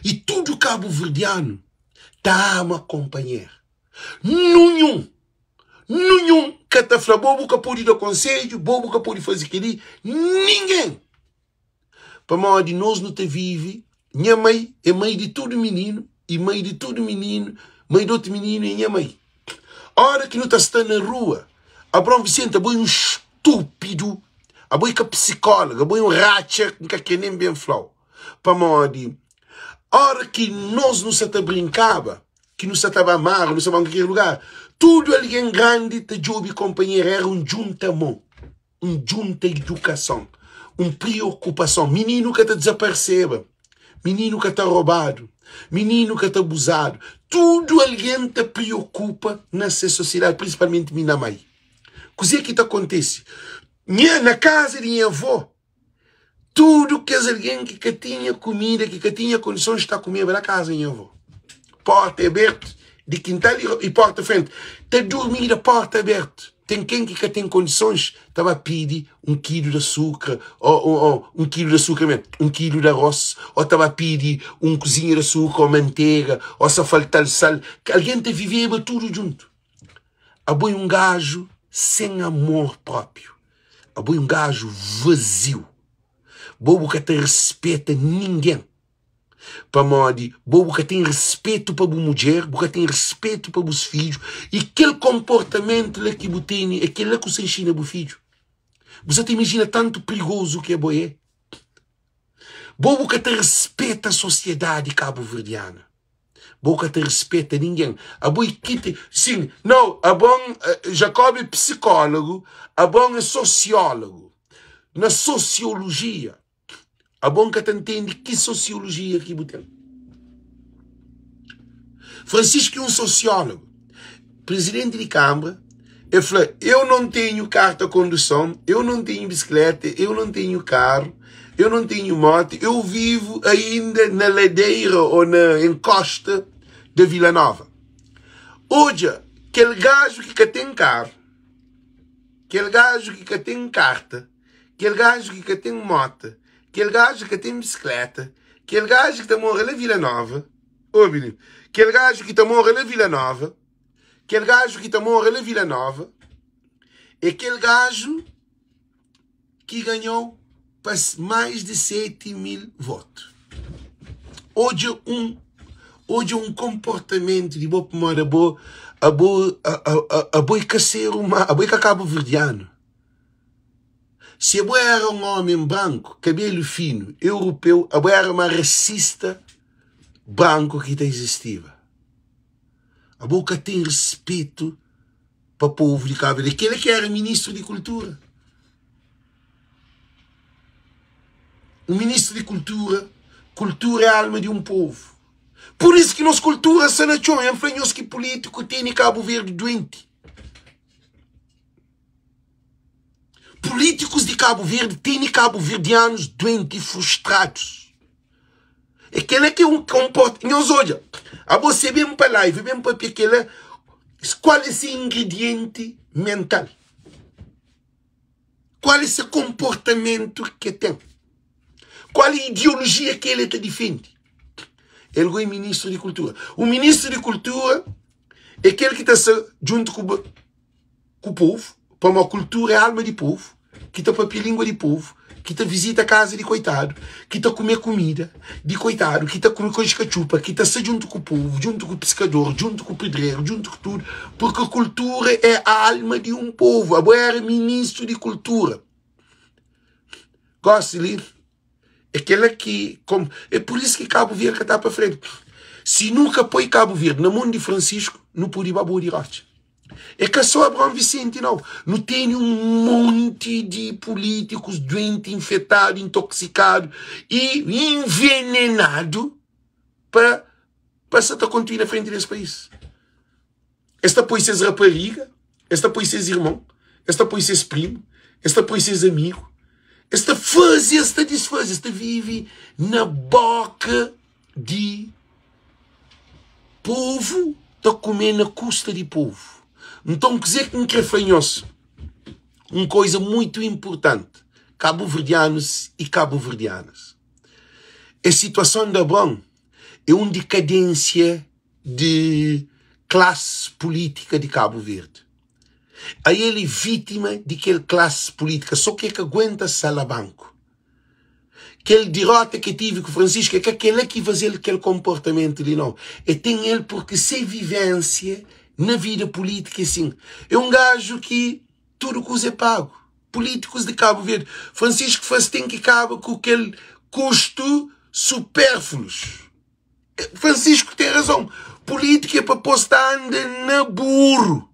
I tudu kabuverdianu ta ama konpanher. Nunhun, nunhun ka ta fla bo bu ka pode da konsedju, bo bu ka pode faze kel-li, ningen! Pamodi nos nu ta vive, nha mai é mai di tudu mininu i mai di tudu mininu, mai di otu mininu é nha mai. Ora ki nu ta sta na rua, Abraão Vicente, abo é un stúpidu, abo é ka psikólogu, abo é un ratxa ki N ka kre nen ben fla-u. Pamodi ora ki nos nu sa ta brinkaba, ki nu sa ta ba mar, nu sa ba kalker lugar, tudu algen grandi ta djobe konpanheru, era un djunta-mon. un djunta idukason, un priokupason. Mininu ka ta dizaparseba, mininu ka ta robadu, mininu ka ta abuzadu. Tudu algen ta priokupa na se sosiedadi, prinsipalmenti mi na mai. Kuzê ki ta kontise? Nha, na kaza di nha avó, Tudu kes algen ki ka tinha kumida, ki ka tinha kondisons, ta kumeba na kaza nha avó. Porta abertu di kintal i porta frenti. Ta durmida porta abertu. Ten ken ki ka ten kondisons ta ba pidi un kilu di asukra, o, o, o un kilu di asukra mesmu, un kilu di aros, o ta ba pidi un kuzinha di asukra o mantega, o sa falta-l sal. Algen ta viveba tudu djuntu. Abo é un gaju sen amor própiu. Abo é un gaju vaziu. Bo bu ka ta rispeta ningen. Pamodi bo bu ka ten rispetu pa bu mudjer, bu ka ten rispetu pa bus fidju. I kel konportamentu la ki bu tene é kel la ku sa inxina bu fidju. Bu sa ta imajina tantu prigozu ki abo é? Bo bu ka ta rispeta sosiedadi kabuverdiana. Bo ka ta rispeta ningen. Abo e kiti. Sin, nau, abon, Jacob é psicólogo, abon é sociólogo. Na sociologia, abon ka ta ntende ki sociologia ki bu ten. Francisco é um sociólogo, presidente de Câmara, ele fala, eu não tenho carta de condução, eu não tenho bicicleta, eu não tenho carro, eu não tenho moto, eu vivo ainda na ladeira ou na encosta da Vila Nova. Hoje, aquele gajo que tem carro, aquele gajo que tem carta, aquele gajo que tem moto, aquele gajo que tem bicicleta, aquele gajo que mora na Vila Nova, ouve aquele gajo que mora na Vila Nova, aquele gajo que mora na Vila Nova, é aquele gajo que ganhou mais de 7 mil votos. Hoje um hoje um comportamento de boa mora bo a bo a a a boi ser uma a boi cabo verdiano. Se a boi era um homem branco, cabelo fino, europeu, a boi era uma racista branco que existia. Abo ka ten respetu pa povu di Cabo Verde. Kela ki era ministru di kultura. Un ministru di kultura, kultura é alma di un povu. Pur isu ki nos kultura sta na txon. N fla nhos ki pulítiku tene Cabo Verde duenti. Políticos de Cabo Verde tene cabo-verdianos doente e frustrados. É kela ki é um comporta. Nhos odja, a você bem pa live, bem papia kela, qual é esse ingrediente mental? Qual é esse comportamento que tem? Qual é a ideologia que ele ta defende? Ele é ministro de cultura. O ministro de cultura é aquele que está junto com ku povu, pamodi kultura é alma di povu, ki ta papia lingua di povu, ki ta vizita kaza di koitadu, ki ta kume kumida di koitadu, ki ta kume konxe katxupa, ki ta sta djuntu ku povu, djuntu ku piskador, djuntu ku pedreru, djuntu ku tudu, purki kultura é alma di un povu. Abo éra ministru di kultura. Gosi li, é kela ki é pur isu ki Kabu Verdi ka ta pa frenti. Si nu ka poi Kabu Verdi na mon di Francisco, nu pudi ba boi di rotxa. É ka só Abraão Vicente nau. Nu tene un monti di pulítikus duenti, infetadu, intoxikadu i invenenadu pa pa sa ta kontui na frenti des país. Es ta poi ses rapariga, es ta poi ses irmon, es ta poi ses primu, es ta poi ses amigu, es ta faze, es ta disfaze, es ta vive na boka di povu ta kume na kusta di povu. Nton, kuzê ki N krê fla nhos? Un koza muitu inpurtanti, kabuverdianus i kabuverdianas, es situason di Abraon é un dikadênsia di klasi pulítika di Kabu Verdi. Ael é vítima di kel klasi pulítika, sô ki el ka aguenta salabanku. Kel dirota ke tive ku Francisco é ka kela ki fazel kel konportamentu li nau. E ten el porque se vivensia na vida politika é sin. É un gaju ki tudu kuza é pagu. Politikus di Kabu Verdi, Francisco faz ten ki kaba ku kel kustu superflus. Francisco ten razon. Politika é pa pos ta anda na buru.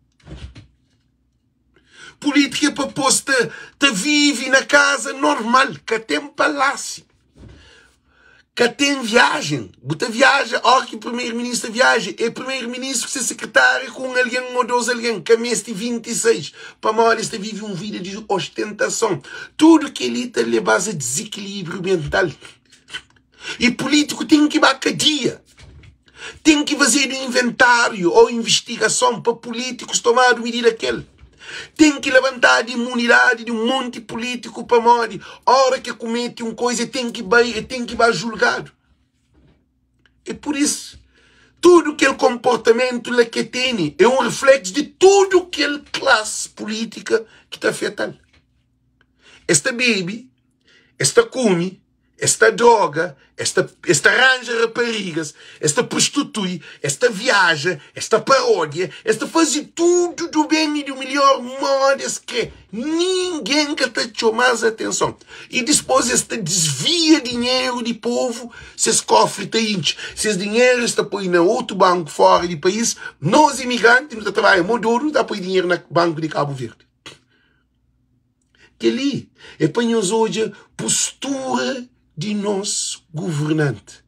Política é pa pôs ta, ta vive na casa normal, ka tem palácio, ka tem viagem. Bu ta viaja, hora que primeiro-ministro viaja, é primeiro-ministro com seu secretário com um alguém ou dois alguém, ka meste 26, pamodi es ta vive um vida de ostentação. Tudo que ali ta leba-s a desequilíbrio mental. E político tem que ba cadia. Ten ki fazedu inventáriu ô invistigason pa pulítikus tomadu midida kel. Ten ki labantadu imunidadi di un monti pulítiku pamodi óra ki e kumete un koiza e ten ki bai, e ten ki ba julgadu. É pur isu, tudu kel konportamentu la ki e tene é un rifléksu di tudu kel klasi pulítika ki ta afeta-l. Es ta bebe, es ta kume. Es ta droga, es ta, es ta ranja raparigas, es ta prostitui, es ta viaja, es ta paródia, es ta faze tudu du ben i du milhor modi es kre. Ningen ka ta txoma-s atenson. I dispôs es ta disvia dinheru di povu, ses kofri ta intxi. Ses dinheru es ta poi na otu banku fóra di país. Nos imigranti nu ta trabadja mó dodu, nu ta poi dinheru na banku di Kabu Verdi. Kel-li é pa nhos odja postura di nos governanti.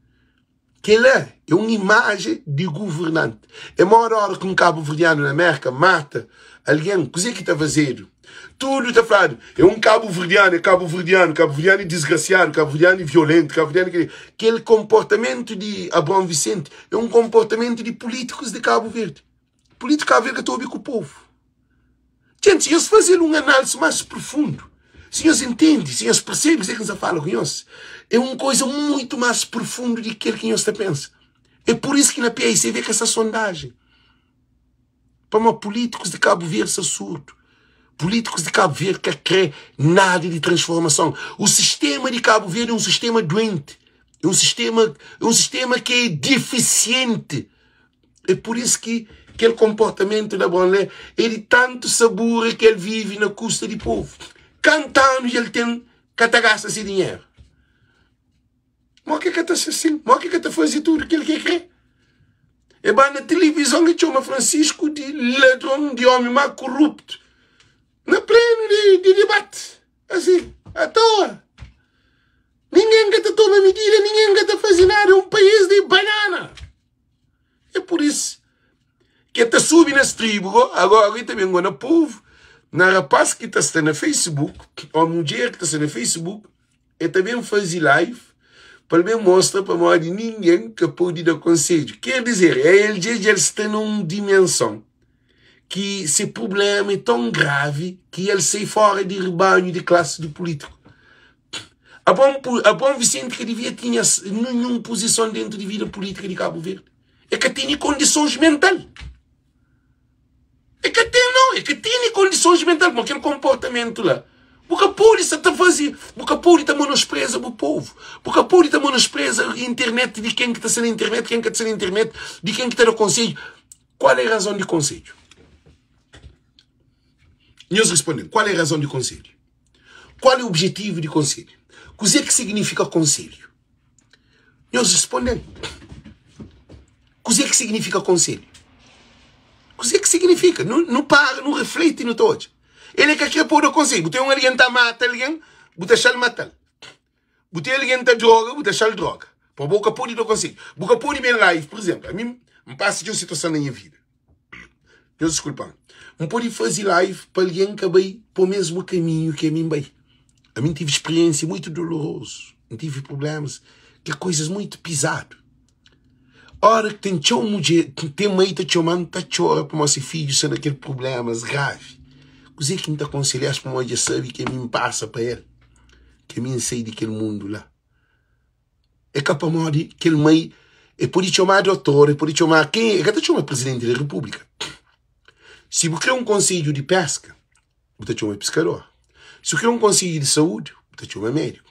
Kel-la é un imajen di governanti. É moda óra ki un kabuverdianu na Mérka mata algen, kuzê ki ta fazedu? Tudu ta fladu, é un kabuverdianu, é kabuverdianu, kabuverdianu é disgrasiadu, kabuverdianu é violentu, kabuverdianu é kel-li. Kel konportamentu di Abraão Vicente é un konportamentu di pulítikus di Kabu Verdi. Pulítiku di Kabu Verdi ka ta obi ku povu. Gente, si nhos faze-l un análise más profundu, si nhos intende, si nhos persebe kuzê ki N sta fala ku nhos, é un koza muitu más profundu di kel ki nhos ta pensa. É pur isu ki na PAICV ka sta sondajen. Pamodi pulítikus di Kabu Verdi sta surdu. Pulítikus di Kabu Verdi ka krê nada di transformason. O sistema di Kabu Verdi é un sistema duenti. É un sistema, é un sistema ki é difisienti. É pur isu ki kel konportamentu da Bonlé é di tantu sabura ki el vive na kusta di povu. Kantu anu dja el ten ka ta gasta se dinheru? Mo ki ka ta ser sin? Mo ki ka ta faze tudu kel ki el kre? E ba na tilivizon e txoma Francisco di ladron, di omi ma kuruptu. Na plenu di, di debate. Asi, a toa. Ningen ka ta toma midida, ningen ka ta faze nada. É un país di banana. É pur isu ke ta subi na stribu go, agora e ta ben go na povu, na rapaz ki ta sta na Facebook, ou mudjer ki ta sta na Facebook, e ta ben faze live pa el ben mostra pamodi ningen ka pode da konsedju. Ker dizer, el dja dja el sta na un dimenson ki se prublema é ton gravi ki el sai fora di ribanhu di klasi di pulítiku. Abon, Abon Vicente ka devia tinha ninhun puzison dentu di vida pulítika di Kabu Verdi. E ka tene kondisons mental. E ka ten nau, e ka tene kondisons mental pamodi kel konportamentu la. Bu ka pode sa ta faze, bu ka pode ta menospreza bu povu, bu ka pode ta menospreza internet di ken ki ta sta na internet, ken ka ta sta na internet, di ken ki ta da konsedju. Kual é razon di konsedju? Nhos responde-m, kual é razon di konsedju? Kual é objetivu di konselhu? Kuzê ki signifika konselhu? Nhos responde-m. Kuzê ki signifika konselhu? Kuzê ki signifika? Nu, nu para, nu refleti, nu ta odja. El é ka kre pô da konselhu. Bu ten un algen ta mata algen, bu ta xa-l mata-l. Bu ten algen ta droga, bu ta xa-l droga. Pa bo ka pode da konselhu. Bu ka pode ben live, por exemplo, ami N pasa txeu situason na nha vida. Nhos diskulpa-m. N pode faze live pa algen ka bai pa mesmu kaminhu ki ami N bai. Ami N tive spiriénsia muitu dolorozu, N tive prublémas, ke koizas muitu pizadu. Óra ki ten txeu mudjer, ten mai ta txoma-m ta txora pamodi se fidju sta na kel prublémas gravi. Kuzê ki N ta konselha-s pamodi dja sabe ki ami N pasa pa el, ki ami N sai di kel mundu la. É ka pamodi kel mai, e pode txoma dotor, e pode txoma ken, e ka ta txoma presidenti di repúblika. Si bu kre un konsedju di peska, bu ta txoma piskador. Si bu kre un konsedju di saúdi, bu ta txoma médiku.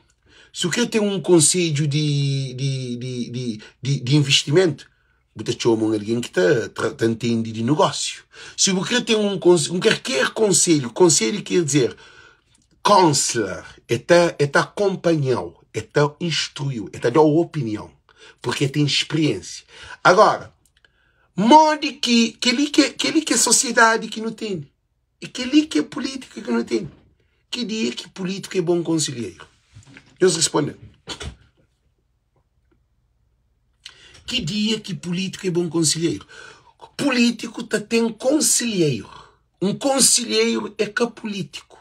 Si bu kre ten un konsedju di, di, di, di, di, di investimentu, bu ta txoma un algen ki ta, ta ntende di negósiu. Si bu kre ten un, un kalker konselhu, konselhu ker dizer counselor, e ta, e ta akonpanha-u, e ta instrui-u, e ta da-u opinion, purki e ten spriensia. Agora, modi ki, kel-li ki, kel-li ki é sosiedadi ki nu tene. E kel-li ki é pulítika ki nu ten. Ki dia ki pulítiku é bon konselheiru? Nhos responde-m. Ki dia ki pulítiku é bon konselheiru? Pulítiku ta ten konselheiru. Un konselheiru é ka pulítiku.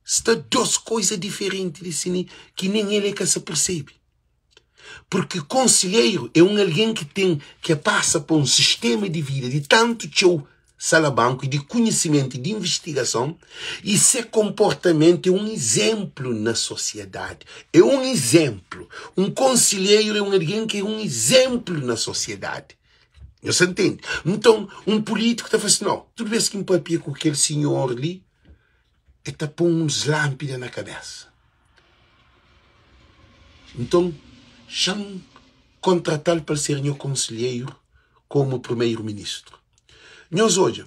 Sta dos koiza diferenti di si ki nen el é ka sa persebe. Porque konselheiru é un algen ki ten ki pasa pa un sistema di vida di tantu txeu salabanku i di konhisimentu i di investigason i se konportamentu é un izenplu na sosiedadi. É un izenplu. Un konselheiru é un algen ki é un izenplu na sosiedadi. Nhos ta ntende? Nton, un pulítiku ta fla si, Nau, tudu bes ki N papia ku kel sinhor li, el ta pô-m uns lánpida na kabésa. Nton, xa-m kontrata-l pa el ser nha konselheiru komu primeru-ministru. Nhos odja,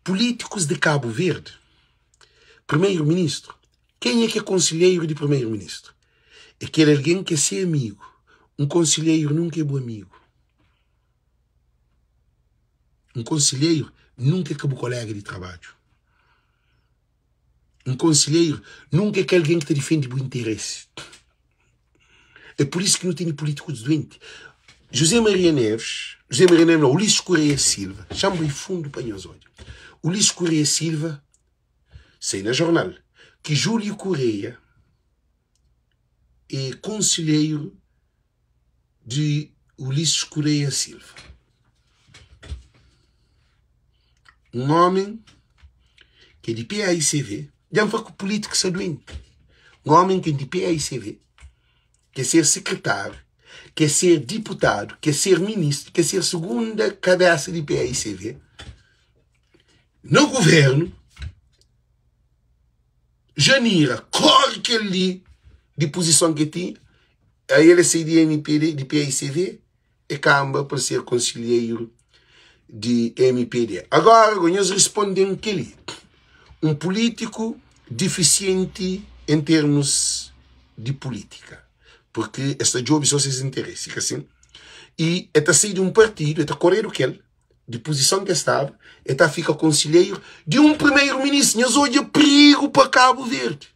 pulítikus di Kabu Verdi, primeru-ministru, kenha ki é konselheiru di primeru-ministru? É kel algen ki é se amigu. Un konselheiru nunka é bu amigu. Un konselheiru nunka é ka bu koléga di trabadju. Un konselheiru nunka é ka algen ki ta difende bu interesi. É pur isu ki nu tene pulítikus duenti. José Maria Neves, José Maria Neves não, Ulisses Correia Silva, xa-m bai fundu pa nhos odja. Ulisses Correia Silva sai na jornal ki Júlio Correia é konselheiru di Ulisses Correia Silva. Un ómi ki é di PAICV, dja N fla ku pulítiku sta duenti. Un ómi ki é di PAICV, ke ser sekretáriu, ke ser diputadu, ke ser ministru, ke ser segunda kabésa di PAICV, na govérnu, Janira kóre kel-li di puzison ki el tinha, Aí el sai di MPD, di PAICV, e kanba pa ser konsilheiru di MPD. Agora go nhos risponde-m kel-li, un pulítiku difisienti en termus di pulítika, purki es ta djobe so ses interesi, ka sin? I e ta sai di un partidu, e ta koredu kel di puzison ki e staba, e ta fika konsilheiru di un primeru-ministru. Nhos odja prigu pa Kabu Verdi.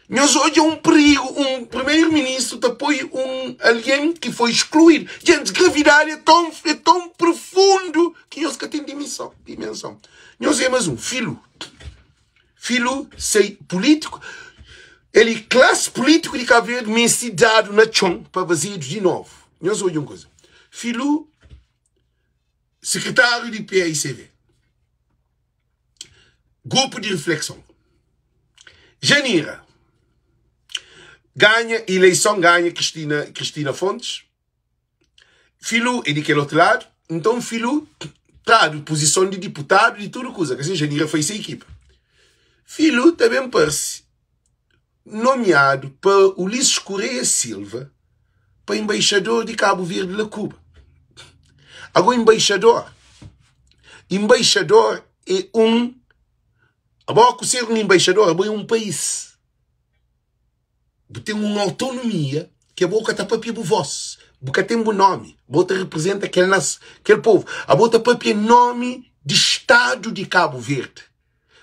Nhos odja un prigu, un primeru-ministru ta poi un algen ki foi skluidu. Gentis, gravidadi é ton, é ton profundu ki nhos ka ten dimison, dimenson. Nhos é mas un filu. Filu sei pulítiku, el e klasi pulítiku di Kabu Verdi meste dadu na txon pa fazedu di novu. Nhos odja un kuza. Filu, sekretáriu di PAICV. Grupu di reflekson. Janira ganha ileison ganha Cristina, Cristina Fontes. Filu é di kel otu ladu. Nton Filu tradu puzison di diputadu di tudu kuza. Kasi Janira foi se ekipa. Filu ta ben parse nomiadu pa Ulisses Correia Silva pa embaixador di Cabo Verde la Cuba. Agora embaixador, embaixador é um, abo ku ser um embaixador, abo é um país. Bu ten um autonomia ki abo ka ta papia bu voz, bu ka ten bu nomi, bo ta representa kel nas, kel povo. Abo ta papia nomi di Estado di Cabo Verde.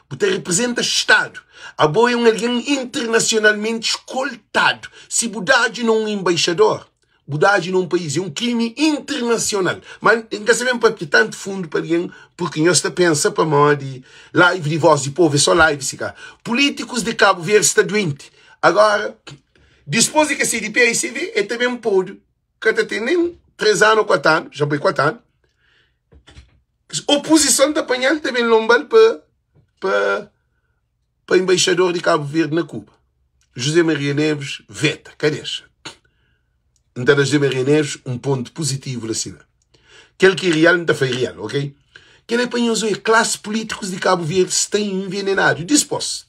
Bu ta representa Stadu. Abo é un algen internasionalmenti skoltadu. Si bu dadji na un enbaixador, bu dadji na un país. É un krimi internasional. Ma N ka sa ben papia tantu fundu pa algen, purki nhos ta pensa pamodi live di Voz di Povu é so live si ka. Pulítikus di Kabu Verdi sta duenti. Agora, dispôs di ke sai di PAICV, e ta ben podu, ka ta ten nen 3 anu ô 4 anu, ja poi 4 anu, Oposison ta panhal ta ben lonbal pa pa pa embaixador di Cabo Verde na Cuba. José Maria Neves veta, ka dexa. N ta da José Maria Neves um ponto positivo la sina. Kel ki é real N ta fla é real, ok? Kel é pa nhos oe, classe políticos di Cabo Verde sta envenenado. Dispos,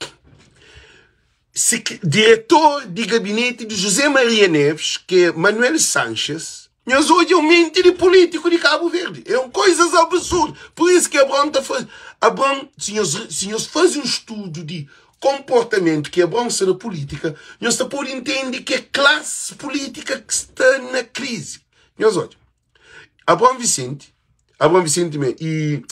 Diretor di gabineti di José Maria Neves, ki é Manuel Sanches, nhos odja un menti di pulítiku di Kabu Verdi. É un koizas absurdu. Pur isu ki Abraon ta faze. Abraon, si nhos, si nhos faze un studu di konportamentu ki Abraon sta na pulítika, nhos ta pode intende ki é klasi pulítika ki sta na krizi. Nhos odja. Abraão Vicente, Abraão Vicente me, e,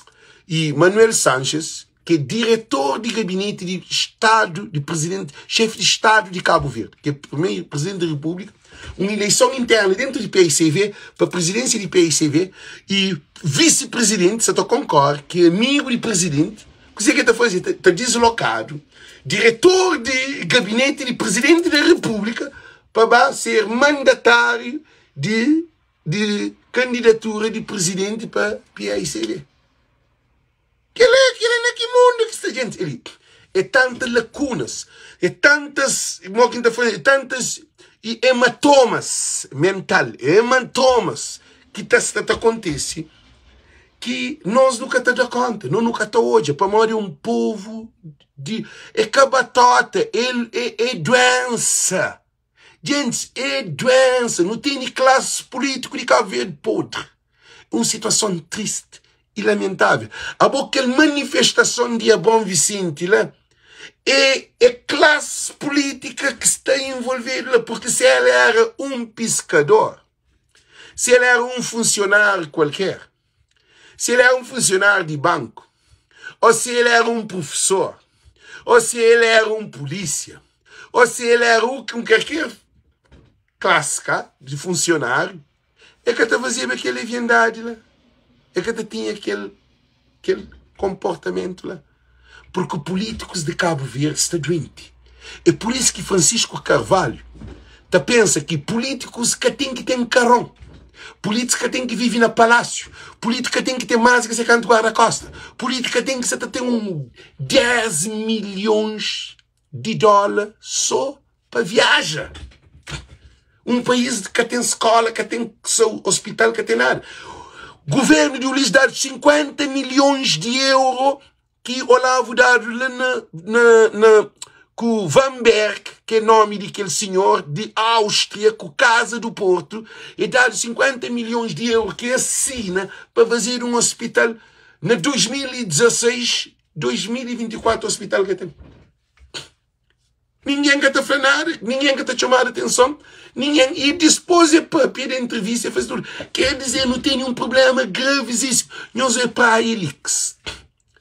e Manuel Sanchez, que é diretor de gabinete de Estado, de presidente, chefe de Estado de Cabo Verde, que é primeiro presidente da República, uma eleição interna dentro de PICV, para a presidência de PICV, e vice-presidente, se eu concordo, que é amigo de presidente, o que é que está fazendo? Está deslocado, diretor de gabinete de presidente da República, para ser mandatário de di kandidatura di prizidenti pa PAICD. Kel-la, kel-la na ki mundu ki sta jenti li? É tanta lakunas, é tantas, mo ki N ta fla, é tantas hematomas mental, hematomas ki ta sta ta kontise ki nos nu ka ta da konta, nos nu ka ta odja pamodi é un povu di, é ka batota, é, é, é duensa. Gentis, é duensa, nu tene klasis pulítiku di Kabu Verdi podri. É un situason tristi i lamentável. Abo kel manifestason di Abraão Vicente la é é klasi pulítika ki sta involvedu la, purki si el era un piskador, si el era un funsionáriu kualker, si el era un funsionáriu di banku, ô si el era un prufesor, ô si el era un pulísia, ô si el era un kalker klasi ka di funsionáriu, el ka ta fazeba kel leviandadi la, el ka ta tinha kel kel konportamentu la. Purki pulítikus di Kabu Verdi sta duenti. É pur isu ki Francisco Carvalho ta pensa ki pulítikus ka ten ki ten karon, pulítikus ka ten ki vive na palásiu, pulítiku ka ten ki ten más ki se kantu guarda-kosta, pulítiku ka ten ki sa ta ten un 10 milhons di dóla sô pa viaja. Un país ka ten skola, ka ten hospital, ka ten nada. Governo di Ulisses dadu 50 milhões di euro ki Olavo dadu la na, na, na ku Van Berg, ki é nome di kel senhor di Áustria, ku Casa do Porto, e dadu 50 milhões di euro ki assina pa fazer um hospital na 2016, 2024 hospital ka ten. Ningen ka ta fla nada, ningen ka ta txomadu atenson, ningen. I dispôs e papia, da entrevista, e faze tudu. Ker dizer, nu tene un prublema gravizísimu. Nhos oi Praia Leaks.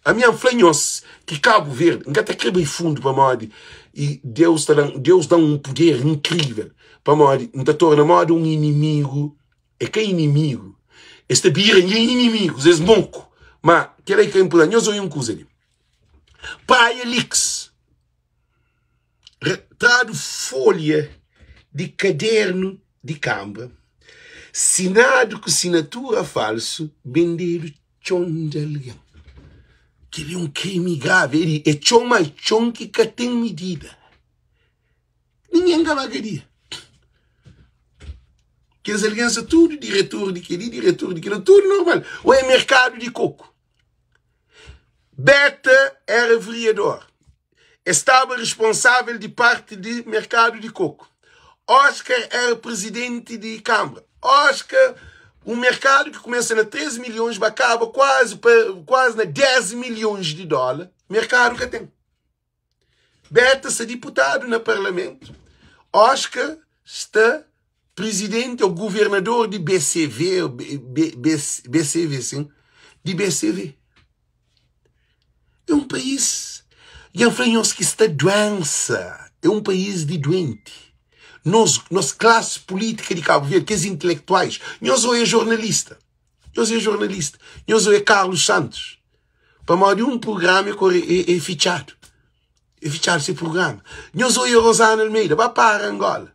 Ami N fla nhos ki Kabu Verdi, N ka ta kre bai fundu pamodi i Deus ta da-m, Deus da-m un puder inkrivel pamodi N ta torna moda un inimigu, é ka inimigu, es ta bira nha inimigus, es moku. Ma kel-la é ka inportanti. Nhos oi un kuza li, Praia Leaks. Tradu folha di kadernu di kanbra, sinadu ku sinatura falsu, bendedu txon di algen. Kel-li é un krimi gravi. É txon, má é txon ki ka ten midida. Ningen ka ba kadia. Kes algen sta tudu diretor di kel-li, diretor di kel-la, tudu normal. Ô é merkadu di koku. Beta éra veriador. Es staba responsável di parti di merkadu di koku. Oscar éra prizidenti di kanbra. Oscar, un merkadu ki kumesa na 3 milhons ba kaba kuazi pa kuazi na 10 milhons di dóla, merkadu ka ten. Beta sta diputadu na parlamentu. Oscar sta prizidenti ô governador di BCV, BCV, sin, di BCV. É un país, dja N fla nhos ki sta duensa, é un país di duenti. Nos, nos klasi pulítika di Kabu Verdi, kes intelektuais, nhos oia jornalista, nhos é jornalista, nhos oia Carlos Santos, pamodi un prugrama é kore, é, é fitxadu, é fitxadu se prugrama. Nhos oia Rosana Almeida, ba para Angola.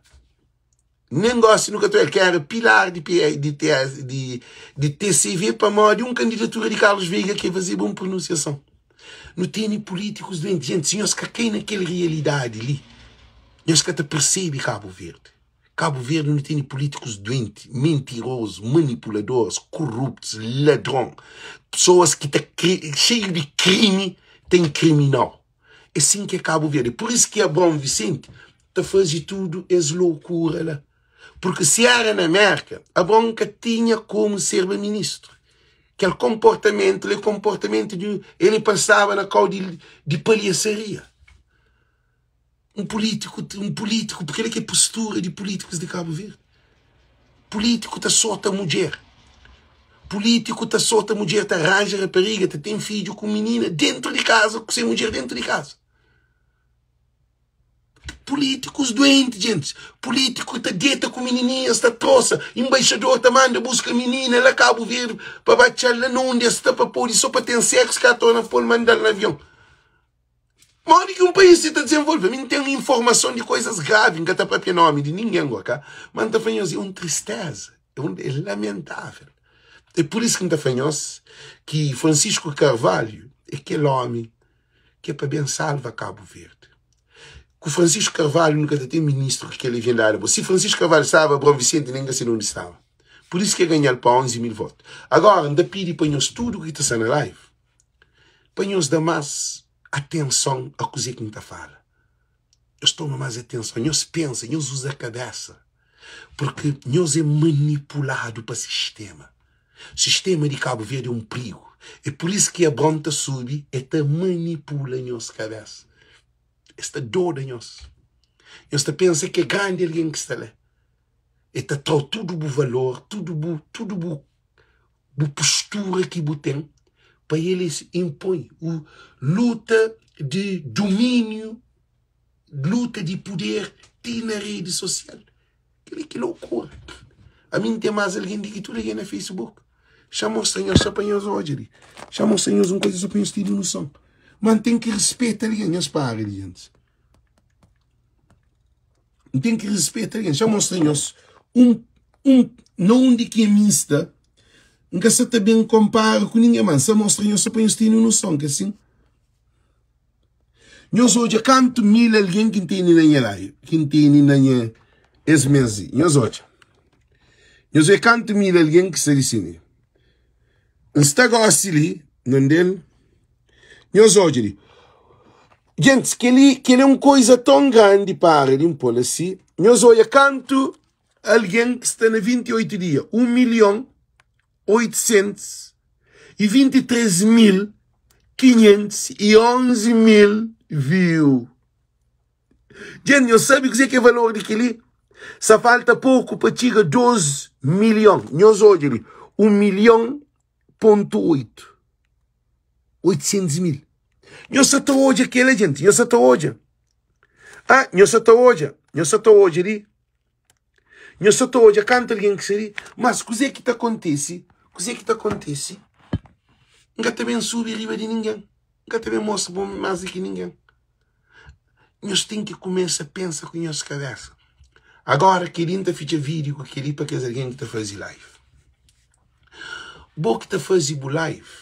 Nen gosi nu ka ta odja-l, ki éra pilar di di di TCV pamodi un kandidatura di Carlos Veiga ki fazeba un pronunsiason. Nu tene pulítikus duenti. Jenti, si nhos ka kai na kel rialidadi li, nhos ka ta persebe Kabu Verdi. Kabu Verdi nu tene pulítikus duenti, mentirozu, manipuladoris, koruptus, ladron, pesoas ki ta xeiu di krimi ta inkrimina-u. É sin ki é Kabu Verdi. Pur isu ki Abraão Vicente ta faze tudu es loukura la. Purki si éra na Mérka, Abraão ka tinha komu serba ministru. Kel konportamentu la é konportamentu di el pasaba na kau di, di palhasaria. Un pulítiku, un pulítiku, purki kel-la ki é postura di pulítikus di Kabu Verdi. Pulítiku ta sota mudjer. Pulítiku ta sota mudjer, ta ranja rapariga, ta ten fidju ku minina dentru di kaza, ku se mudjer dentru di kaza. Pulítikus duenti, gentis. Pulítiku ta deta ku minininhas, ta trosa. Embaixador ta manda buska minina la Kabu Verdi pa ba txal la na undi es sta pa pode so pa ten seksu, ka torna pol mandal na avion. Modi ki un país si ta dizenvolve? Mi N ten informason di koizas gravi, N ka ta papia nomi di ningen go ka, ma N ta fla nhos é un tristeza, é un é lamentável. É pur isu ki N ta fla nhos ki Francisco Carvalho é kel omi ki é pa ben salva Kabu Verdi. Ku Francisco Carvalho nu ka ta ten ministru ki kel leviandadi bo. Si Francisco Carvalho staba Abraão Vicente nen ka se undi staba. Pur isu ki el ganhal pa 11 mil votu. Agora N ta pidi pa nhos tudu ki ta sta na live, pa nhos da más atenson a kuzê ki N ta fala. Nhos toma más atenson, nhos pensa, nhos uza kabésa, purki nhos é manipuladu pa sistéma. Sistéma di Kabu Verdi é un prigu. É pur isu ki Abraon ta subi, el ta manipula nhos kabésa. Es ta doda nhos. Nhos ta pensa ki é grandi algen ki sta la. El ta tra-u tudu bu valor, tudu bu, tudu bu bu postura ki bu ten pa el es inpoi u luta di dumíniu, luta di puder ti na redi sosial. Kel-li ki lokura. Ami N ten más algen di ki tudu algen na Facebook. Xa mostra nhos só pa nhos odja li. Xa mostra nhos un kuza só pa nhos tene noson. Ma N ten ki rispeta algen. Nhos para li, gentis. N ten ki rispeta algen. Xa mostra nhos un, un, na undi ki mi N sta. N ka sa ta ben konpara ku ningen, ma N sa mostra nhos so pa nhos tene noson, ka sin? Nhos odja kantu mil algen ki N tene na nha live, ki N tene na nha es mes li. Nhos odja. Nhos odja kantu mil algen ki sta li si mi. N sta gosi li, na del. Nhos odja li. Gentis, kel-li kel é un koiza ton grandi para di N pô-l asi. Nhos odja kantu algen ki sta na 28 dia, 1 milhon 823 mil 511 mil view. Djent, nhos sabe kuzê ki é valor di kel-li? Sa falta poku pa txiga 2 milhon. Nhos odja li, 1 milhon pontu 8. 800 mil. Nhos sa ta odja kel-la, djent? Nhos sa ta odja? Ah, nhos sa ta odja? Nhos sa ta odja li? Nhos sa ta odja kantu algen ki sta li? Mas kuzê ki ta kontise? Kuzê ki ta kontise? N ka ta ben subi riba di ningen. N ka ta ben mostra bo más di ki ningen. Nhos ten ki kumesa pensa ku nhos kabésa. Agora kel-li N ta fitxa vídiu ku kel-li pa kes algen ki ta faze live. Bo ki ta faze bu live,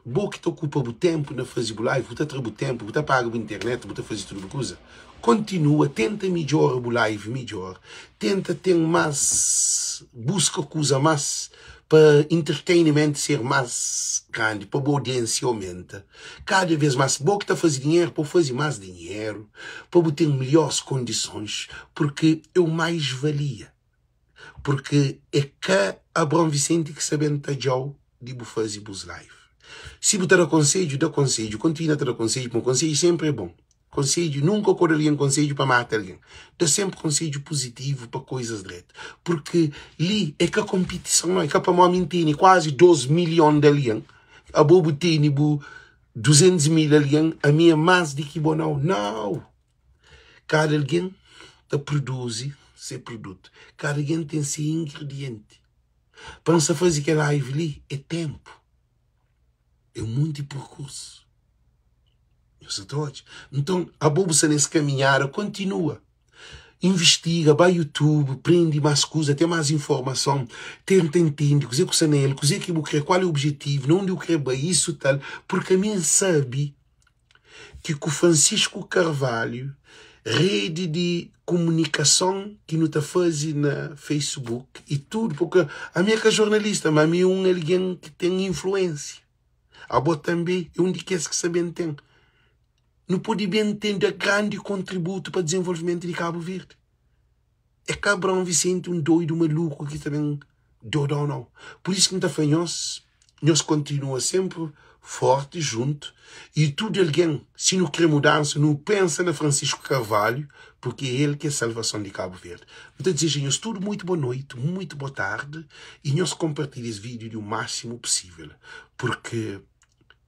bo ki ta okupa bu ténpu na faze bu live, bu ta tra bu ténpu, bu ta paga bu internet, bu ta faze tudu bu kuza, kontinua, tenta midjora bu live midjor, tenta ten más, buska kuza más pa entertainment ser más grandi, pa bu audiênsia aumenta. Kada vez más, bo ki ta faze dinheru, pa bu faze más dinheru, pa bu ten melhores kondisons, purki é un mais valia. Purki é ka Abraão Vicente ki sta ben tadja-u di bu faze bus live. Si bu ta da konsedju, da konsedju, kontinua ta da konsedju, pamodi konsedju sénpri é bon. Konsedju, nunka ko da algen konsedju pa mata algen. Da senpri konsedju puzitivu pa koizas dretu. Purki li é ka konpitison nau, é ka pamodi mi N tene kuazi 2 milhon di algen, abo bu tene bu 200 mil algen, ami é más di ki bo nau. Nau! Kada algen ta produzi se produtu, kada algen ten se ingridienti. Pa N sta faze kel live li é tenpu. É un monti perkursu. Nhos sa ta odja? Nton, abo bu sta nes kaminhada, kontinua. Invistiga, bai YouTube, prende más kuza, ten más informason, tenta intende kuzê ku sta na el, kuzê ki bu kre, kual é objetivu, na undi bu kre bai, isu tal, purki ami N sabe ki ku Francisco Carvalho, redi di kumunikason ki nu ta faze na Facebook i tudu, purki ami é ka jornalista, ma ami é un algen ki ten influensia. Abo tanbe é un di kes ki sa ben ten. Nu pode ben ten da grandi kontributu pa dizenvolvimentu di Kabu Verdi. É ka Abraão Vicente un doidu maluku ki ta ben dodau nau. Pur isu ki N ta fla nhos, nhos kontinua senpri forti juntu i tudu algen, si nu kre mudansa, nu pensa na Francisco Carvalho, purki é el ki é salvason di Kabu Verdi. N ta dizeja nhos tudu muitu bo noiti, muitu bo tardi i nhos konpartilha es vídiu di u másimu pusível, purki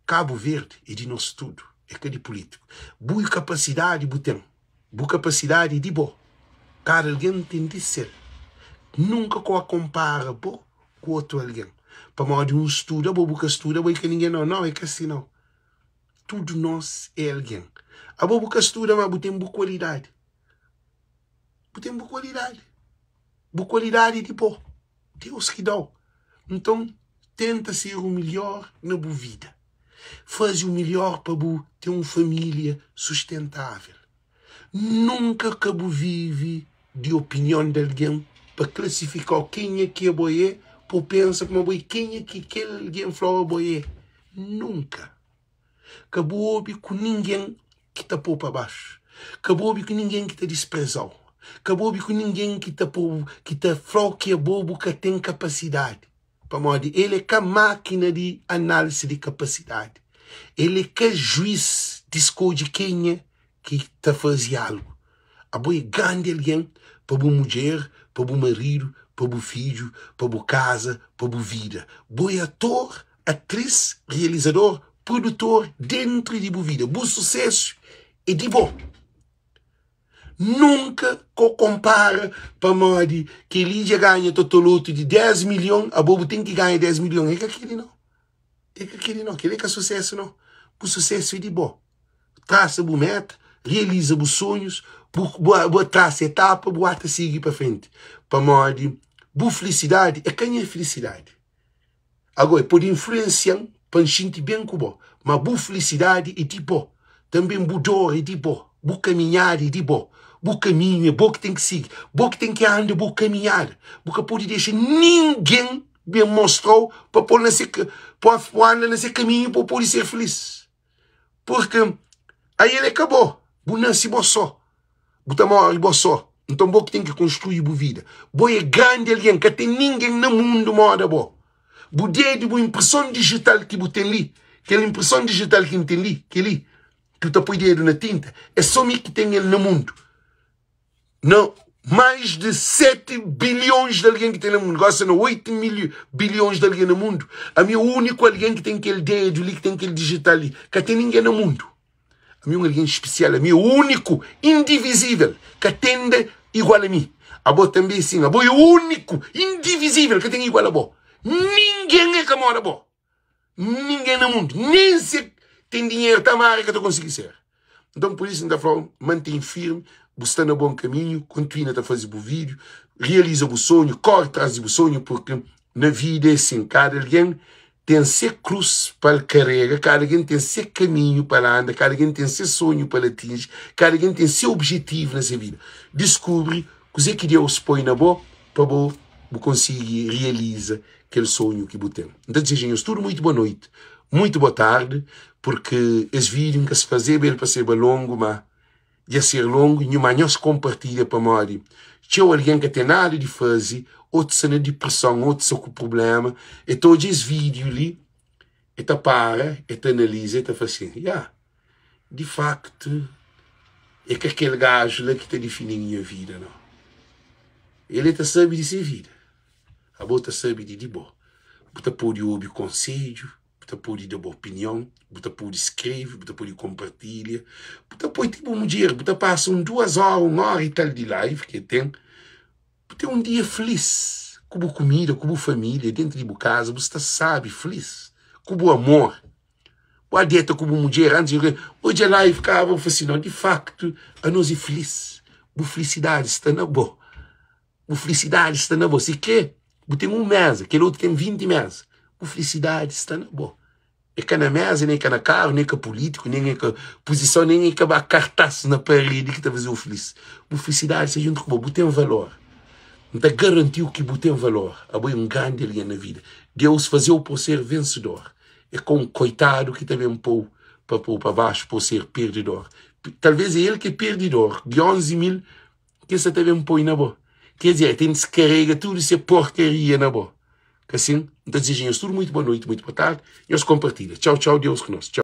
Kabu Verdi é di nos tudu, é ka di pulítiku. Bu kapasidadi bu ten. Bu kapasidadi é di bo. Kada algen ten di sel. Nunka ko a konpara bo ku otu algen. Pamodi un studa, bo bu ka studa, bo é ka ningen. Nau, nau, é ka si nau. Tudu nos é algen. Abo bu ka studa, ma bu ten bu kualidadi. Bu ten bu kualidadi. Bu kualidadi é di bo. Deus ki da-u. Nton, tenta ser u milhor na bu vida. Faze u milhor pa bu ten un família sustentável. Nunka ka bu vive di opinion di algen pa klasifika-u kenha ki abo é, pa bu pensa kuma bo é kenha ki kel algen fla-u abo é. Nunka! Ka bu obi ku ningen ki ta pô-u pa baxu. Ka bu obi ku ningen ki ta dispreza-u. Ka bu obi ku ningen ki ta pô-u, ki ta fla-u ki abo bu ka ten kapasidadi. Pamodi el é ka mákina di análisi di kapasidadi. El é ka juís di skodje kenha ki ta faze algu. Abo é grandi algen pa bu mudjer, pa bu maridu, pa bu fidju, pa bu kaza, pa bu vida. Bo é ator, atris, realizador, produtor dentru di bu vida. Bu susésu é di bo. Nunka ko konpara pamodi kel-li dja ganha totolotu di 10 milhon, abo bu ten ki ganha 10 milhon. É ka kel-li nau. É ka kel-li nau. Kel-li é ka susésu nau. Bu susésu é di bo. Trasa bu meta, realiza bu sonhus, bu, bu, bu trasa etapa, bu ata sigi pa frenti. Pamodi bu filisidadi é ka nha filisidadi. Ago, e pode influensia-m pa N xinti ben ku bo, ma bu filisidadi é di bo. Tanben bu dor é di bo, bu kaminhada é di bo. Bu kaminhu é bo ki ten ki sigi, bo ki ten ki anda bu kaminhada. Bu ka pode dexa ningen ben mostra-u pa pô-l na se, pa bu anda na se kaminhu pa bu pode ser filis. Purki ael é ka bo, bu nase bo sô. Bu ta móre bo sô. Nton bo ki ten ki konstrui bu vida. Bo é grandi algen, ka ten ningen na mundu móda bo. Bu dedu, bu inpreson dijital ki bu ten li, kel inpreson dijital ki N ten li, kel-li, ki bu ta poi dedu na tinta, é sô mi ki ten el na mundu. Na mais de 7 bilhões de algen ki ten na mundu, gosi na 8 mil bilhões de algen na mundu, ami é úniku algen ki ten kel dedu li, ki ten kel digital li. Ka ten ningen na mundu. Ami é un algen spesial, ami é úniku, indivizível, ka ten de igual a mi. Abo tanbe é sin, abo é úniku, indivizível, ka ten igual a bo. Ningen é ka moda bo. Ningen na mundu, nen si ten dinheru tamara ka ta konsigi ser. Nton, pur isu N ta fla-u, mantém firmi, bu sta na bon kaminhu, kontinua ta faze bu vídiu, realiza bu sonhu, kóre tras di bu sonhu, purki na vida é sin, kada algen ten se krus pa el karega, kada algen ten se kaminhu pa el anda, kada algen ten se sonhu pa el atinji, kada algen ten se objetivu na se vida. Diskubri kuzê ki Deus poi na bo pa bo bu konsigi realiza kel sonhu ki bu ten. N ta dizeja nhos tudu muitu boa noiti, muitu boa tardi, purki es vídiu N ka fazeba el pa seba longu, má dja ser longu, nhu má nhos konpartilha pamodi txeu algen ka ten nada di faze, otus sta na dipreson, otus sta ku prubléma, e ta odja es vídiu li, e ta para, e ta analiza, e ta fla sin, ya, di faktu é ka kel gaju la ki ta difini nha vida, nau. El e ta sabe di se vida. Abo ta sabe di di bo. Bu ta pode obi konsedju, bu ta pode da bu opinion, bu ta pode skrebe, bu ta pode konpartilha, bu ta poi ti bu mudjer, bu ta pasa un duas óra, un óra i tal di live ki el ten, bu ten un dia filís ku bu kumida, ku bu família, dentu di bu kaza, bu sta sabi, filís, ku bu amor. Bu a deta ku bu mudjer antis di odja live kaba, bu fla si, nau, di faktu anos é filís. Bu filisidadi sta na bo. Bu filisidadi sta na bo. Si kre bu ten un meza, kel otu ten 20 meza. Bu filisidadi sta na bo. É ka na meza, nem é ka na karu, nem é ka pulítiku, nem é ka puzison, nem é ka ba kartas na paredi ki ta faze-u filis. Bu filisidadi sta djuntu ku bo. Bu ten valor. N ta garanti-u ki bu ten valor. Abo é un grandi algen na vida. Deus faze-u pa bu ser vensedor. É ka un koitadu ki ta ben pô-u pa pô-u pa baxu, pa bu ser perdidor. Talvês é el ki é perdidor di 11 mil Ke sa ta ben poi na bo? Ker dizer, ten diskarega tudu se porkaria na bo. Ka sin? N ta dizeja nhos tudu muitu boa noiti, muitu boa tardi. Nhos konpartilha. Txau, txau. Deus ku nos. Txau.